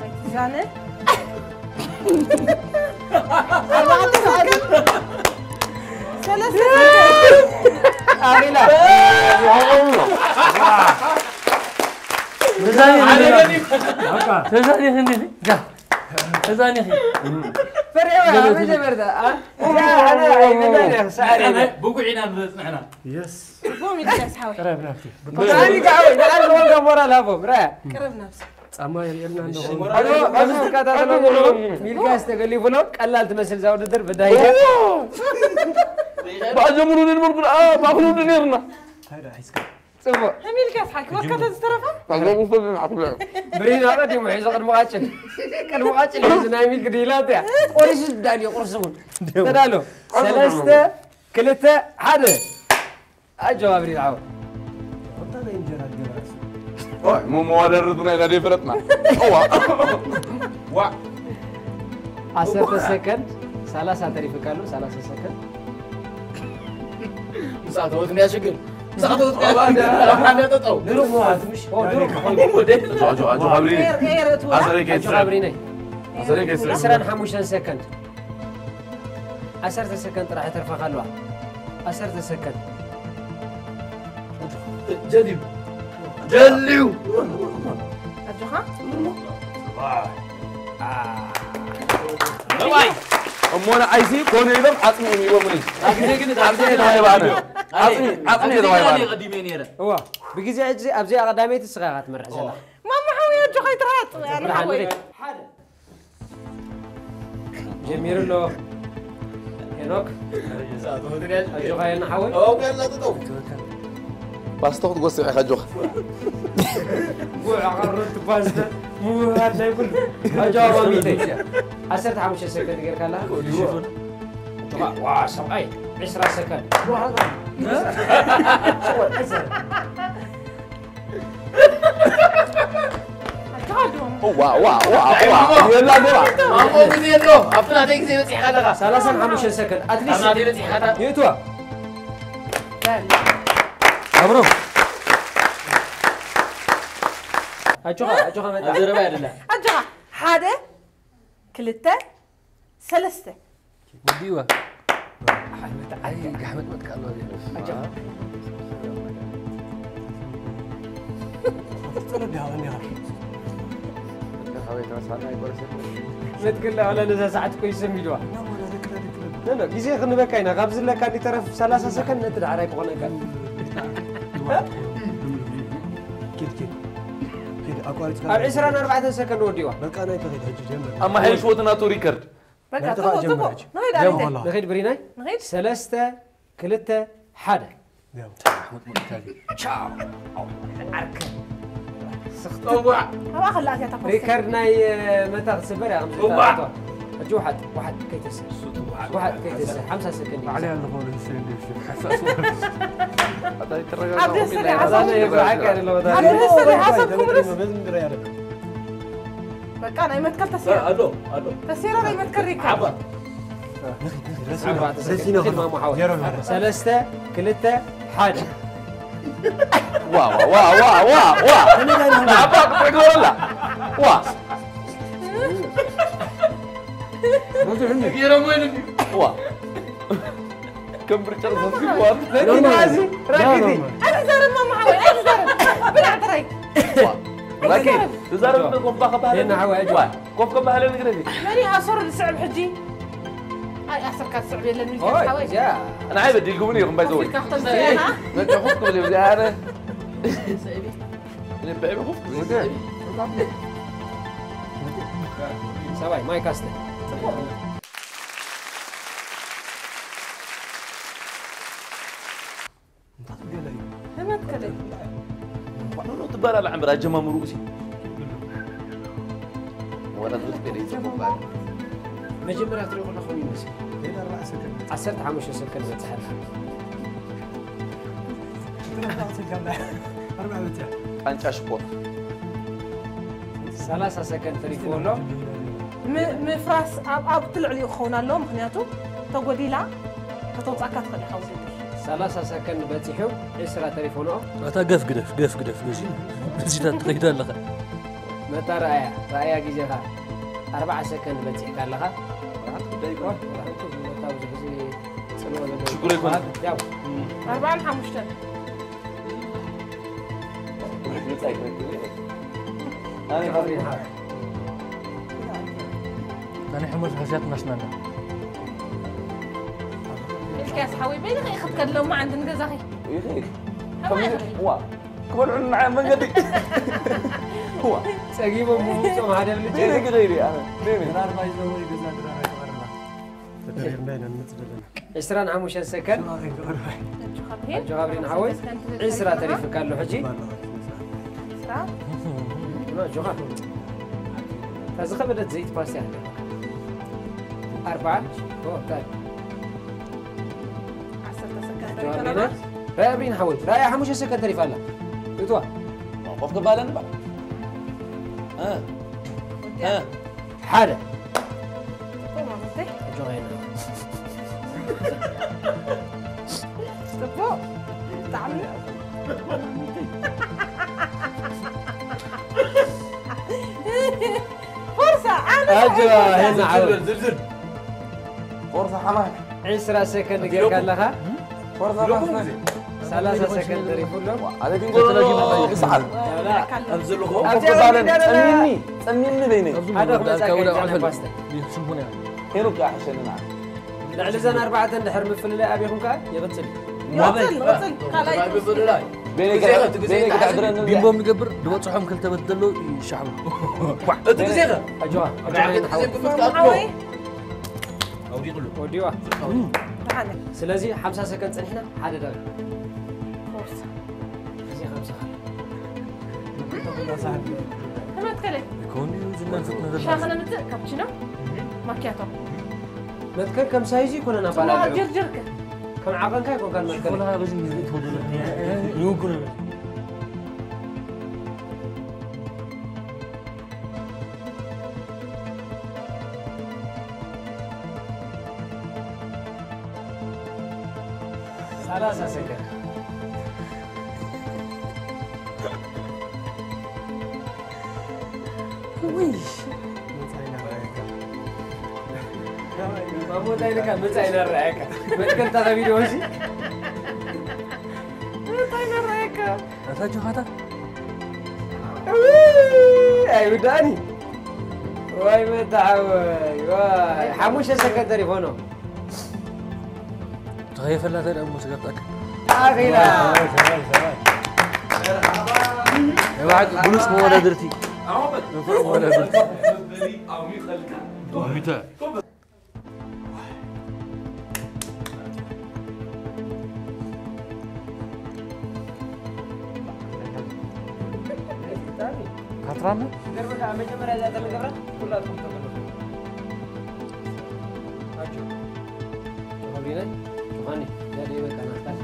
ኣይትዛነ ኣርባዕተ ሰዓት ሰለስተ ኣሪላ ተዛኒኽ እንዴ ጋ ተዛኒኺ ፍሬዋ መጀመርታ ብጉዕ ኢና ንመፅንሕና የስ ቦም ኢልካ ሓወይ ጥራይ ብናፍቲ ኣኒ ጋወይ ንዓል ወልጋ ሞራል ሃቦም ራያ ቅርብ ናብሲ ጻማ የርእየልና ኣለኹ ሚልካስ ተገሊፉ ኣሎ ቀላል ትመስል ዛ ውድድር ብዳይ ባጀምሩ ንድምር ባክሉ ድኔርና እንታይ ደኣ ሒዝካ ጽቡቅ ሚልካስ ሓኪ ወካ ተዝተረፋ ብሪና ቀዲሙ ሒዞ ቅድሚ ቃጭል ቅድሚ ቃጭል ሒዙ ናይ ሚልክ ድሂላት እያ ቆሪሱ ዝዳልዮ ቁርሲ እውን ተዳሎ ሰለስተ ክልተ ሓደ ኣጆ ኣብሪን ዓው ኣታ ናይ እንጀራ ገራስ መዋደርትና ኢና ዘይፈለጥና እዋ ዋ ዓሰርተ ሰከንድ ሰላሳ ተሪፍካ ኣሎ ሰላሳ ሰከንድ ምሳተወት እንዲያ ሽግር ምሳተወት ጠጠው ንሩቕ ማለት ምሽ ኣጆ ኣጆ ኣብሪኒ ኣሰረይ ኣጆ ኣብሪነይ ኣሰረይ ዕስራን ሓሙሽተን ሰከንድ ዓሰርተ ሰከንድ ጥራሕ ተርፋካ ኣለዋ ዓሰርተ ሰከንድ ጀዲብ ደልዩ ኣጆኻ እዋይ እሞ ንዓይሲ ኮነ ኢሎም ዓፅሚ እዮም ይቦምኒ ኣብ ግዜ ግን ዓፅሚ የተባሂለ ባዕሉ ዓፅሚ ዓፅሚ የተባሂለ ባዕሉ ቀዲመ ነይረ እዋ ብግዜ ሕጂ ኣብዚኣ ቀዳመይቲ ስኻ ኢኻ ትመርሕ ዘላ ማማ ሓወይ ኣጆኻ ይትርሃጥ ኣነ ሓወይ ጀሚሩ ኣሎ ሄኖክ ኣጆኻ የና ሓወይ ፓስታ ክትጎስዕ ኢኻ ኣጆኻ። ጉዕ ኣቐርብቲ ፓስታ ምውህሃድ ናይ ኩሉ። ኣጆኻ ማሚተይ። ዓሰርተ ሓሙሽተ ሰከንድ ጌርካ ኣለኻ። ኣጆኻ፣ ዋ፣ ሰብኣይ፣ ዕስራ ሰከንድ። ዋ፣ ዋ፣ ዋ፣ ዋ። የላ ገባ። ኣብኡ ግዜ ኣሎ። ኣብቲ ናተይ ግዜ በጺሕካ ኣለኻ። ሰላሳን ሓሙሽተን ሰከንድ። ኣትሊስት ኣብ ናተይ በጺሕካ ኣለኻ። ይእትዋ። ኣብሮ። ኣጆኻ፣ ኣጆኻ መጣ። ኣብ ዘረባ ኣይደላ። ኣጆኻ። ሓደ፣ ክልተ፣ ሰለስተ። ወዲእዋ። ኣይ፣ መጣ። ኣይ፣ ጋሕመጥመጥ ካሎ። ኣጆኻ። መትክል ኣለ ነዛ ሰዓት እኮ ይሰም ኢልዋ። ኖ፣ ኖ፣ ግዜ ክንበካ ኢና። ካብ ዝለካ እንዲተረፍ ሰላሳ ሰከንድ ነቲ ዳዕራይ ክኾነካ። ኪድ፣ ኪድ። ኪድ፣ ኣቋሪጽካ። ኣብ ዕስራን ኣርባዕተን ሰከንድ ወዲእዋ። በቃ፣ ናይ ተኺድ ሕጂ ጀምር። ኣማሓይሽ ወትናቱ ሪከርድ። በቃ፣ ናይ ተኻ ጽቡቕ፣ ጀምር ጽቡቕ። ሕጂ። ንኸይድ፣ ጀምር። ኣሪተይ። ንኸይድ፣ ብሪናይ። ንኸይድ። ሰለስተ፣ ክልተ፣ ሓደ። ቻው። ዓርከ። ስኽቲ። እዋ። ኣብኣ ከላ እዚኣ እታ ፓስታ። ሪከርድ ናይ፣ እ፣ መታ ክትስበር እያ፣ ከምዚ እዋ። እታ፣ እታ። ሕጂ ውሓጥ፣ ውሓጥ ከይተስር። እሱ እቱ ውሓጥ። ውሓጥ ከይተስር። ሓምሳ ሰከንድ እዩ። ባዕለይ ኣለኹ፣ ወደ ሰንድ፣ ሓሳስ ወደ። ኣታ ይተረጋጋ ኣብ ደሰ ወደ ዘይሓሰብ። ሓሳብ። ኣዛና የብራዕካ ያለው መታ። ኣብ ደሰ ዘይሓሰብ ክብርስ። በቃ፣ ናይ መትከል ተሴራ። ኣሎ፣ ኣሎ። ተሴራ ናይ መትከል ሪከርድ። ዓባ። ኣርባዕተ ሰከንድ። ረሲኖ። ፊልም ኣሞ ሓወይ። ጀሮ፣ ጀሮ። ሰለስተ፣ ክልተ፣ ሓደ። ዋ፣ ዋ፣ ዋ። ንዓባ ክትግበረላ። ዋ። ገይሮም ወይ ልቢ። ዋ። ከም ብርጭቕ ዘፍግዋት። በቲ ነዚ ራጊቲ። ኣይትዛረብ ማማ ሓወይ፣ ኣይትዛረብ። ብላዕ ጥራይ። ዋ። ራጊ፣ ትዛረብ እንደ ኮፍ ባኸ ባህለ። የና ሓወይ፣ ኣጆ። ዋ። ኮፍ ከም ባህለ ንግረፊ። መን ይኣሰሩ ዝስዕብ ሕጂ? ኣይ፣ ኣሰርካ ዝስዕብ የለን፣ ሚልካ ኦይ፣ ሓወይ። እዚኣ ንዓይ በዲልኩምኒ ኢኹም፣ ባይ ዘ ወይ። ኮፍ ኢልካ ክትምስል ኢኻ። ነጨኹፍ ክብል እዩ፣ እዚኣ ኣነ። እኔ ብዕቢ ኮፍ ክብል እዩ። ሰባይ፣ ማይክ ኣስተ። ህመት ከደይ። ኖ፣ ኖ፣ ትበላል ዕምር ኣጀማምሩ እሲ። ወላ ዱት ከደይ ትበላል። መጀመርያ ትሪኦ ከለኹም ይመስል። ዓሰርተ ሓሙሽተ ሰከንድ በጽሐልካ። ቃንጫ ሽኮር። ሰላሳ ሰከንድ ተሪፍዎ ኣሎ። ም-፣ ምፍራስ ኣብ፣ ኣብ ትልዕሊኡ ክኸውን ኣለዎ፣ ምኽንያቱ ተጎዲላ ከተውጻእካ ትኽእል ኢኻ ውድድር። ሰላሳ ሰከንድ በጺሑ፣ ዕስራ ተሪፎ ንኦ። ኣታ ገፍ ግደፍ፣ ገፍ ግደፍ፣ በዚ፣ በዚታት ትኸይድ ኣለኻ። መታ ረኣያ፣ ረኣያ ግዜኻ። ኣርባዓ ሰከንድ በጺሕካ ኣለኻ። ሽጉር ኣይኮነን። ያው። ኣርባዓን ሓሙሽተን። ኣነ ሕሙስ ሕስያት እናስናና። ኢልክያስ ሓወይ፣ በይንኻ ኢኻ ክትከድ ሎማዓንቲ ንገዛኺ። ይኸይድ። ከመይ ይኸይድ? ዋ፣ ክበልዑ ንዓይ ኣብ መንገዲ። ዋ። ጸጊቦም ምውጾም ሓደ ብልጭ። በይነይ ክኸይድ እየ ኣነ። በይነይ። ድራር ባይዘወይ ገዛ ድራር ኣይተቐረባ። ተደሪርና ኢና ንመጽእ ዘለና። ዕስራን ሓሙሽተን ሰከንድ። ኣጆኻ ብሪን ሓወይ። ዕስራ ተሪፍካ ኣሎ ሕጂ። ዕስራ። ኖ፣ ኣጆኻ። እታ ዝኸበደት ዘይቲ ፓስታ እያ። ኣርባዓ። ኦ፣ እንታይ? ዓሰርተ ሰከንድ ኣጆኻ ተሪፍካ ብሪን። ኣሎ። ራያ ብሪን ሓወይ። ራያ ሓሙሽተ ሰከንድ ተሪፋ ኣላ። እትዋ። ኮፍ ክባለን እባ። እ። እ። ሓደ። ጽቡቕ ማለት እዩ። ኣጆኻ የለ። ጽቡቕ። ብጣዕሚ። ፎርሳ፣ ኣነ ኣጆኻ፣ ፎርሳ። ሄና ዓወት። ዝልዝል፣ ዝልዝል። ፎርሳ ሓማይ። ዕስራ ሰከንድ ጌርካ ኣለኻ። ፎርሳ ማስመር። ሰላሳ ሰከንድ ተሪፉ ኣሎ። ኣነ ግን ጎሎ ይስዓል። ኣብ ዘለኹ ኣብቲ ኮፍ ባለን ኣረጋጋሚ ጸሚምኒ፣ ጸሚምኒ በይነይ። ሓደ ክመጻ ካብ ወደ ከይዛ ኣፈል ፓስተ። ይስቡና። ሄኖክ ኣሕሸንና። ልዕሊ እዘን ኣርባዕተ እንድሕር ምፍልላይ ኣቢኹም ከኣ ይቕጽል እዩ። ንቕጽል፣ ንቕጽል። ካልኣይ ትውስድ። በይነይ ግዜ ከ-፣ እቲ ግዜ በይነይ ተሓዝኒ። ክተዕድረኒ ቢምቦ የሚገብር ዝበጽሖም ክልተ በት ዘሎ ይሻሕሉ። እቲ ግዜ ከ? ኣጆኻ፣ ኣጆኻ፣ ኣጆኻ፣ እቲ ግዜ ክፍት ከኣ ሓወይ። ኣውዲቕሉ። ወዲዋ። ደሓነ። ስለዚ ሓምሳ ሰከንድ ጸኒሕና፣ ሓደ ደቂቕ። ፎርሳ። ተመትከለ። ይኮን እዩ ዝናፍቅ ነገር ሻኸ ነምጽእ ካፕቺኖ ማኪያቶ። መትከል ከም ሳይዙ ይኮነና ባላ ጽቡቕ ጅርጅርክ። ከም ዓቐንካ ይኮንካ መትከል ሸኮላ በዚ ጊዜ ተወደደ ይውጉ ነው። ሰላሳ ሰከንድ ውይ መጻኢና ረኣየካ። ማሞ እንታይ ኢልካ? መጻኢና ረኣየካ። መትከልታ ከቢድዎ እዚ። መጻኢና ረኣየካ። ኣታ ጆኻታ ኣይውዳእኒ። ዋይ መታዓወይ ዋይ። ሓሙሽተ ሰከንድ ተሪፎ ነው። ተኸየፈላ ተደሞ ስገርጣክ ኣኺላ ብሉጽ መወዳድርቲ መወዳድርቲ ሚተ ካትራመ መጀመሪያ እዛ ተመገብራ ኩላትኩም ተመለሱ። ኣጆ ተኸብሪናይ ጆሃኒ ያደ በቃ ናፍቃል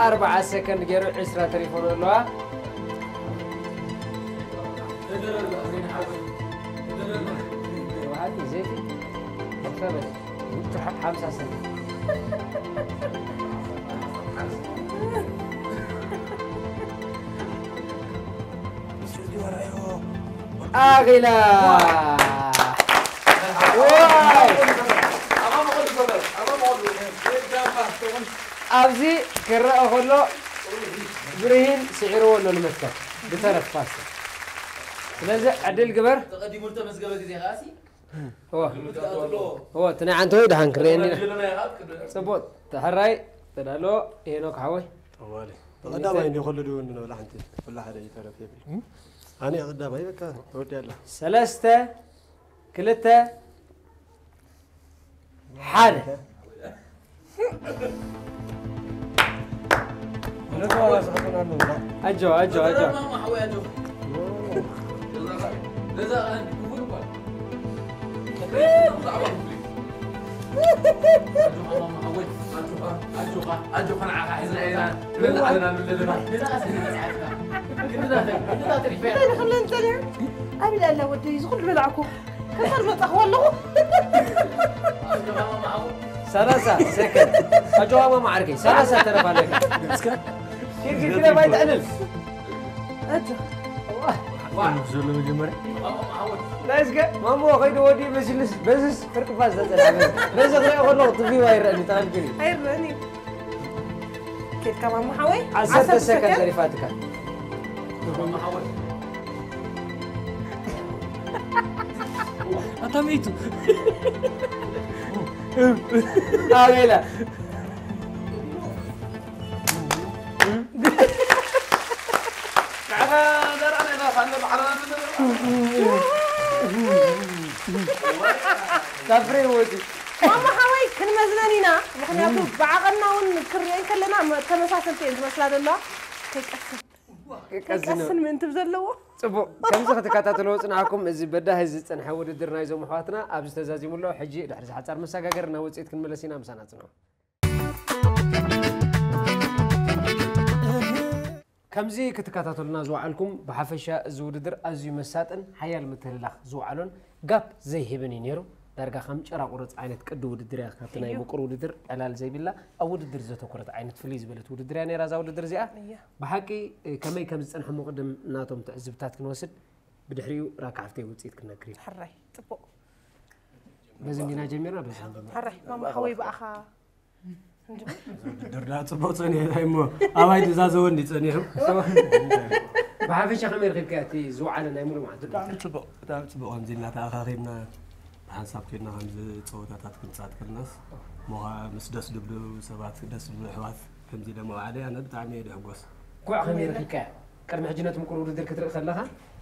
ኣርባዓ ሰከንድ ገይሩ ዕስራ ተሪፎ ኣለዋ። ሓምሳ ሰከንድ ኣኺላ። ዋው! ኣብዚ ክረአ ከሎ ብርሂን ስዒርዎ ኣሎ ንመትከል ብተረፍ ኳስ። ስለዚ ዕድል ግበር። ተቐዲሙ ዝተመዝገበ ግዜ ከኣ ሲ እወ። እወ፣ እቲ ናይ ዓንተወይ ደሓን ክረአየኒ ኢና። ጽቡቕ፣ ተሐራይ ተዳሎ ሄኖክ ሓወይ። ጠዋሊ ተቐዳማይ እንዲ ከሉ ድው እንበላ ሓንቲ ኩላ ሓደ ይተረፍ የብል። ኣነ ቀዳማይ በቃ ተወዲ ኣላ። ሰለስተ ክልተ ሓደ። ኣጆ ኣጆ ኣጆ። ኣበይ ኣላ ወደይ ዝኹሉ በላዕኩ። ከሳር መጣኹ ኣለኹ። ሰላሳ ሰከንድ ኣጆዋ ማማ ዓርከይ ሰላሳ ተረፍ ኣለካ። እስከ ኪድ ኪድ ክለብ ኣይትዕልል። ኣጆ ዘሎ መጀመርያ ናይስከ ማሞ ከይዱ ወዲ በስልስ በዝስ ፍርቅፋ ዝተጸላ በዚ ክሪኦ ከለኹ ትቪ ኣይረአኒ ተቐልቅል እዩ። ኣይረአን እዩ። ኬድካ ማማ ሓወይ ዓሰርተ ሰከንድ ተሪፋትካ። ኣታሚቱ ኣቤላ ካብ ፍሬም ወፂ ማማ ሓወይ ክንመዝነን ኢና። ምክንያቱ ብዓቐንና እውን ክንሪኦ ከለና መ- ተመሳሰልቲ እየን ዝመስላ ዘለዋ። ከይቀስን ቀዝነ ከይቀስን ምእንትብ ዘለዎ ፅቡቅ ከምዚ ክትከታተልዎ ፅናሕኩም እዚ በዳሂ ዝፀንሐ ውድድር ናይዞም ኣሕዋትና ኣብዚ ተዛዚሙ ኣሎ። ሕጂ ድሕሪ ዝሓፃር መሰጋገር ናብ ውፅኢት ክንመለስ ኢና። ምሳና ፅንሑ። ከምዚ ክትከታተሉና ዝወዓልኩም ብሓፈሻ እዚ ውድድር ኣዝዩ መሳጥን ሓያል ምትህልላኽ ዝወዓሎን ጋፕ ዘይህብን እዩ ነይሩ። ዳርጋ ከም ጭራ ቁረፅ ዓይነት ቅዲ ውድድር እያ። ካብቲ ናይ እዩ። ምቁር ውድድር ዕላል ዘይብላ ኣብ ውድድር ዘተኮረት ዓይነት ፍልይ ዝበለት ውድድር እያ ነይራ እዛ ውድድር እዚኣ። እያ። ብሓቂ እ፣ ከመይ ከም ዝፀንሐ ምቕድም ናቶም ትዕዝብታት ክንወስድ ብድሕሪኡ ራካ ሓፍተይ ውፅኢት ክንነግር እዩ። ሕራይ ጽቡቕ። በዚ እንዲና ጀሚርና በዚ ንጀምር። ሕራይ ማማ ሓወይ ብኣኻ ድርዳ ጽቡቕ ጸኒሑ እንታይ እሞ ኣባይ ድዛዘወ እንዲ ጸኒሑ ብሓፈሻ ከመይ ረኺብካ እቲ ዝወዓለ ናይ ሙሉ መዓልቲ ብጣዕሚ ጽቡቕ ብጣዕሚ ጽቡቕ ከምዚ እናተኣኻኺብና ሓንሳብ ኮይና ከምዚ ጸወታታት ክንጻወት ከለናስ፣ ሞኻ ምስ ደስ ድብሉ ሰባት፣ ደስ ድብሉ ኣሕዋት ከምዚ ኢለ መውዓለይ ኣነ ብጣዕሚ እየ ድሕጎስ። ኩዕ ከመይ ረኺብካያ? ቅድሚ ሕጂ ነቲ ምቁር ውድድር ክትርኢ ከለኻ፣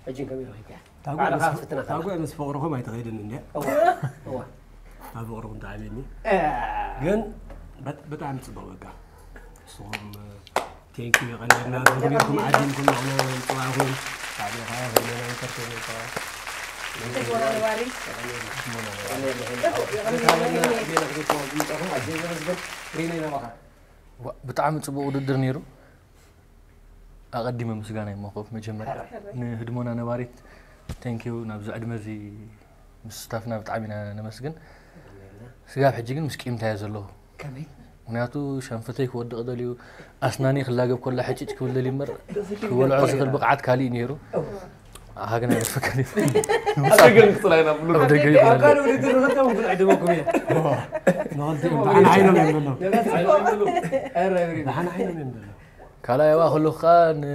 ሕጂ ከመይ ረኺብካያ? ታጓ ባዕልኻ ምስ- ክትፍትና ከለኻ። ታጓ ምስ ፍቕርኹም ኣይትኸይድን እንድያ። እዋ፣ እዋ። ኣብ ፍቕርኹም ተዓብየኒ። እ፣ ግን በት- ብጣዕሚ ጽቡቕ በቃ። ንስኹም ቴንኪዩ የቐንየልና ብኽብርኩም ዓዲምኩም ንዓና ምጽዋዕኹም። ሳዕቤኻ ህልመና እንተርፌ ነጻ ህድሞና ነባሪ ሪነይ ናባኻ። ብጣዕሚ ፅቡቅ ውድድር ነይሩ። ኣቐዲመ ምስጋና የመኽፍ መጀመርያ ንህድሞና ነባሪት ቴንኪዩ ናብዚ ዕድመ እዚ ምስታፍና ብጣዕሚ ኢና ነመስግን። ስጋብ ሕጂ ግን ምስ ቂምታ እየ ዘለኹ። ከመይ? ምክንያቱ ሸንፈተይ ክወድቕ ደልዩ ኣስናኒ ክላገብ ኮላ ሕጭጭ ክብል ደልዩ እምበር ክበልዖ ዝኽእል ብቕዓት ካሊእ ነይሩ። ኣሃ ግን ኣይገድፈካን እዩ። ኣብ ደገ ንክፅላ ኢና ብሉ ኣብ ደገ ኣብ ይበላል። ካልእ ውድድር ንኽልተው ብልዕ ድመኩም እየ። ንኽልቲኦም ደሓን ዓይኖም እዮም ዘለዉ። ነጋስ ዓይኖም ይብሉ። ኣረ፣ ኣረ። ደሓን ዓይኖም እዮም ዘለዉ። ካልኣይ ኣብኣ ከለኹ ከዓ ን-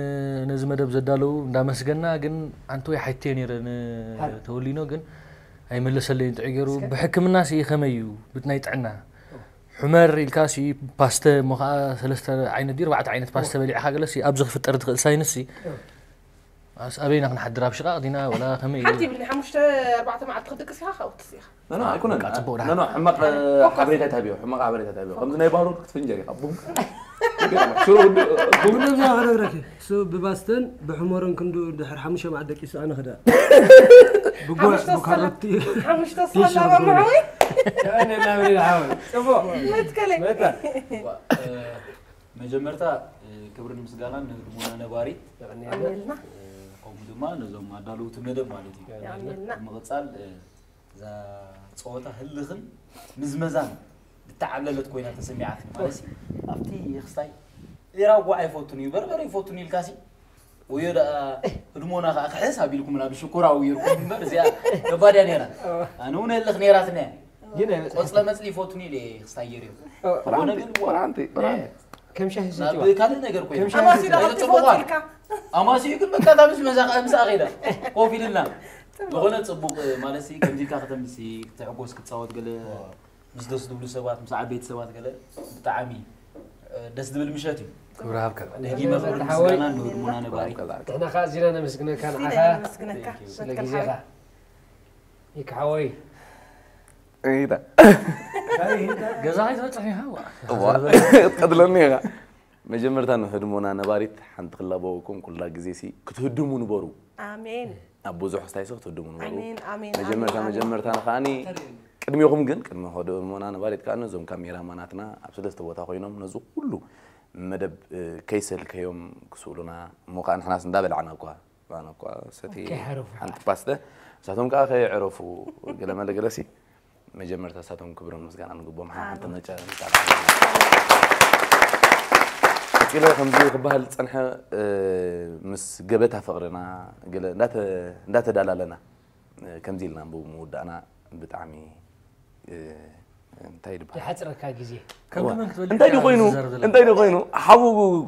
ነዚ መደብ ዘዳለዉ እንዳመስገና ግን ኣንቲ ወይ ሓይቴ ነይረ ንተወሊኖ ግን ኣይመለሰለይን ጥዑይ ገይሩ ብሕክምና ሲ ከመይ እዩ ብት ናይ ጥዕና ሕመር ኢልካ ሲ ፓስተ እሞ ከዓ ሰለስተ ዓይነት ድዩ ኣርባዕተ ዓይነት ፓስተ በሊዕካ ገለ ሲ ኣብዚ ክፍጠር ትኽእል ሳይንስ ሲ ኣስ ኣበይና ክንሓድር ኣብ ሽቓቕ ዲና ወላ ከመይ እዩ ሓንቲ ይብልኒ ሓሙሽተ ኣርባዕተ መዓልቲ ክትድቅስ ኢኻ ካብኡ ትስ ኢኻ ኖ ኣይኮነን በቃ፣ ጽቡቕ ደሓን። ኖ ሕማቕ ሓበሬታ ታቢዮ ሕማቕ ሓበሬታ ታቢዮ ከምዚ ናይ ባህሉ ክትፍንጀር ኢኻ ቡም ሽሮ ውድ ቡም ኩሎም እዚኣ ክነግረኪ እሱ ብባስተን ብሕሞርን ክንዱ ድሕር ሓሙሽተ መዓት ደቂሱ ኣነ ክዳ ብጓዕ ብካሮቲ ሓሙሽተ ሳላ ማማዊ ተቐኒልና ብሪል ሓወይ። ጽቡቕ። መትከለ መታ። መጀመርታ ክብርን ምስጋናን ንህድሞና ነባሪት የቐንየልና ከምኡ ድማ ነዞም ኣዳለውቲ መደብ ማለት እዩ። የቐንየልና ምቕፃል እዛ ፀወታ ህልኽን ምዝመዛን ዝተዓብለለት ኮይና ተሰሚዓትኒ ማለት እዩ። ኣብቲ ክስታይ ዒራጓ ኣይፈቱን እዩ በርበረ ይፈቱን ኢልካሲ ወዮ ደኣ ህድሞና ከዓ ክሕስ ኣቢልኩም ናብ ሽኮራዊ ይርኩም እምበር እዚኣ ከባድ እያ ነይራ። ኣነ እውን ህልኽ ነይራትኒ እያ። ግን ቆፅለ መፅሊ ይፈቱን ኢለ ክስታይ ገይረ ቆላንቲ ቆላንቲ ቆላንቲ ከም ሻሂ ናብ ሰትዋ ካልእ ነገር ኮይኑ ከም ሻሂ ኣማሲ ሰትዋ ዶ ትፈቱ ኢልካ ኣማሲኡ ግን በቃ እታ ምስ መዛ ምስ ኣኺዳ ኮፍ ኢልና ዝኾነ ፅቡቕ ማለት ሲ ከምዚ ኢልካ ከተምሲ ክትሕጎስ ክትፃወት ገለ ምስ ደስ ዝብሉ ሰባት ምስ ዓበይቲ ሰባት ገለ ብጣዕሚ ደስ ዝብል ምሸት እዩ። ክብሪ ሃብካ። ደጊመ ክብሪ ሓወይ። ምስጋና ንህድሞና ነባሪ። ንሕና ከዓ ኣዚና ነመስግነካ ኣዚና ንዓኻ ነመስግነካ ስለ መትከል ግዜኻ። ሓወይ ይካ ሓወይ። እይታ ገዛ ኣይትበፅሕ ኢኻ ዋ። እዋ ትቀትለኒ ኢኻ መጀመርታ ንህድሞና ነባሪት ሓንቲ ክላበወኩም ኩላ ግዜ ሲ ክትህድሙ ንበሩ ኣሜን ኣብ ብዙሕ ክስታይ ሲ ክትህድሙ ንበሩ ኣሜን ኣሜን መጀመርታ ኣሜን፣ ኣሜን። መጀመርታ ንኸዓኒ ቅድሚኹም ግን ቅድሚ ህድሞና ነባሪት ከዓ ነዞም ካሜራማናትና ኣብ ሰለስተ ቦታ ኮይኖም ነዚ ኩሉ መደብ እ፣ ከይሰልከዮም ክስእሉና እሞ ከዓ ንሕናስ እንዳበላዕና እኳ ኣነ እኳ ሰቲ ከይሓረፉ። ሓንቲ ፓስተ ንሳቶም ከዓ ከይዕረፉ ገለመለ ገለሲ መጀመርታ ንሳቶም ክብርን ምስጋና ንግቦም ሓንቲ መጨረሻ ቀፂለ ከምዚ ክበሃል ዝፀንሐ እ፣ ምስ ገበታ ፍቕርና ገለ እንዳተ- እንዳተዳላለና እ፣ ከምዚ ኢልና ብምውዳእና ብጣዕሚ እ፣ እንታይ ይድበሃል ይሓፅረካ ግዜ። ከም መን ክትበልዕ እንታይ ድዩ ኮይኑ ዝዛረብ ዘሎ? እንታይ ድዩ ኮይኑ ሓቡ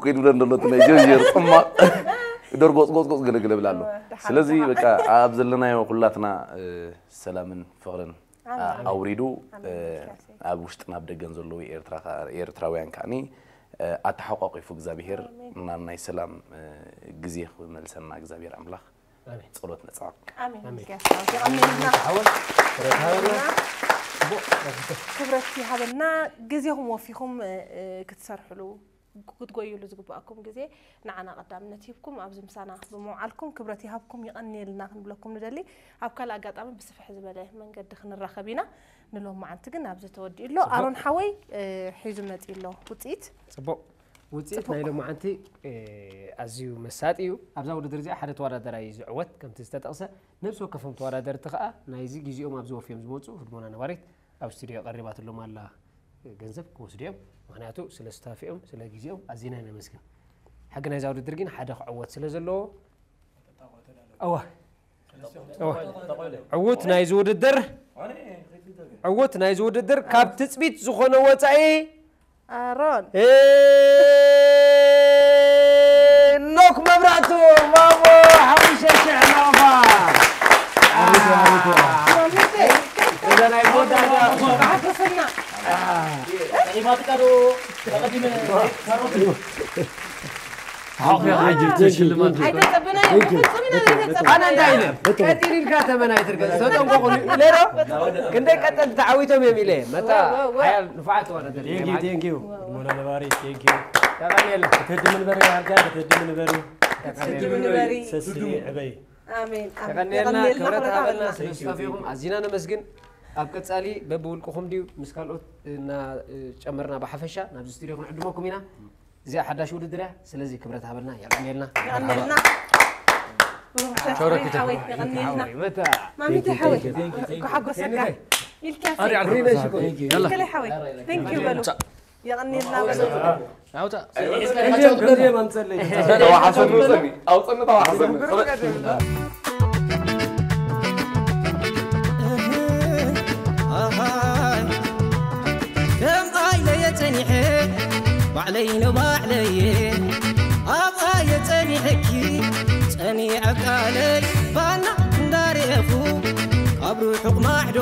ኮይኑ ብለን ዘሎ እቲ ናይ ጀርጀር ፅማቕ ደርጎ ፅጎፅጎፅ ገለገለ ብላ ኣሎ ስለዚ በቃ ኣብ ዘለናዮ ኩላትና እ፣ ሰላምን ፍቕርን ኣ- ኣውሪዱ እ፣ ኣብ ውሽጥን ኣብ ደገን ዘለዉ ኤርትራ ከኣ- ኤርትራውያን ከዓኒ እ፣ ኣተሓቋቂፉ እግዚኣብሄር ናብ ናይ ሰላም እ፣ ግዜ ክመልሰና እግዚኣብሄር ኣምላኽ ኣሜን። ጸሎት ነጽዕቕ ኣሜን ኣሜን። እግዚኣብሔር ይባርክ። የቐንየልና። ሓወይ ረታውና ክብረት ይሃበልና። ግዜኹም ወፊኹም እ፣ እ፣ ክትሰርሕሉ ክትጎይሉ ዝግባኣኩም ግዜ ንዓና ቀዳምነት ሂብኩም ኣብዚ ምሳና ብምውዓልኩም ክብረት ይሃብኩም የቐንየልና ክንብለኩም ንደሊ። ኣብ ካልእ ኣጋጣሚ ብስፍሕ ዝበለ መንገዲ ክንራኸብ ኢና። ንሎማዓንቲ ግን ኣብዚ ተወዲኡ ኣሎ። ኣሮን ሓወይ እ፣ ሒዙ መፂኡ ኣሎ ውፅኢት። ፅቡቕ ውፅኢት ናይ ሎማዓንቲ እ፣ ኣዝዩ መሳጢ እዩ። ኣብዛ ውድድር እዚኣ ሓደ ተወዳደራይ እዩ ዝዕወት። ከምቲ ዝተጠቕሰ ነብሲ ወከፎም ተወዳደርቲ ከዓ ናይዚ ግዜኦም ኣብዚ ወፍዮም ዝመፁ ህድሞና ነባሪት ኣብ ስቱድዮ ቀሪባትሎም ኣላ። ገንዘብ ክወስዱ እዮም። ምክንያቱ ስለ ስታፊኦም ስለ ግዜኦም ኣዚና ነመስግን። ሕጊ ናይዛ ውድድር ግን ሓደ ክዕወት ስለ ዘለዎ እወ እወ ዕዉት ናይዚ ውድድር ዕዉት ናይዚ ውድድር ካብ ትፅቢት ዝኾነ ወፃኢ ኣሮን ሄኖክ መብራቱ ማሞ ሓሙሽተ ሽሕ ናቕፋ። ማሙሸይ፣ እዛ ሓጎሰና። ጠቂማትካ ዶ? ተቐዲመ ካሮት እዩ። ሓቑያ ሓጅብ ሽልማት። ኣይተጸበናዮ፣ ብፍጹም ኢና ዘይተጸበናዮ። ኣነ እንታይ ኢለ? ቀጺል ኢልካ ተመን ኣይትርገጽ። ሰጠንቆ ኩሉ ኢለ ዶ? ክንደይ ቀጸልቲ ተዓዊቶም እዮም ኢለ። መታ ወ-፣ ወ-፣ ወ-፣ ሓያል ንፉዓት ተዋዳደርቲ እዮም። Thank you, thank you። ሞና ነባሪ፣ thank you። ተቐንየልና። ከተድም ንበሪ፣ ሃልካ ከተድም ንበሪ። ተቐንየልና። ሰስሒ ዕበይ። ኣሜን፣ ኣሜን። የቐንየልና፣ የቐንየልና፣ ክብረት ክብረት ሃበልና ሃበልና። ስለ ስታፊኹም ኣዚና ነመስግን። ኣብ ቀጻሊ በብውልቅኹም ድዩ ምስ ካልኦት እና ጨመርና ብሓፈሻ ናብዚ ስቱድዮ ክንዕድመኩም ኢና። እዚኣ ሓዳሽ ውድድር እያ። ስለዚ ክብረት ሃበልና፣ የቐንየልና። የቐንየልና። ብሩኽ ሸረክ ተስፋ ሓወይ፣ የቐንየልና። መታ። ማሚተ ሓወይ፣ Thank you, thank you, thank you። ክሓጎሰካ። Thank you። ኢልካ ኣሪ፣ ኣሪ፣ ሰይ። Thank you። ኢልካ ሓወይ። Thank you በሉ። የቐንየልና በሉ። ናውታ። ተዋሓሰኒ ውፀኒ፣ ኣውፀኒ ተዋሓሰኒ። ኣሃይ፣ ከም ኣይለየ ጸኒሐ፣ ባዕለይ ንባዕለየ፣ ኣብኣ የጸኒሐኪ፣ ጸኒዐ ቃለይ፣ ባና እንዳርኤኹ፣ ካብ ርሑቕ ማዕዶ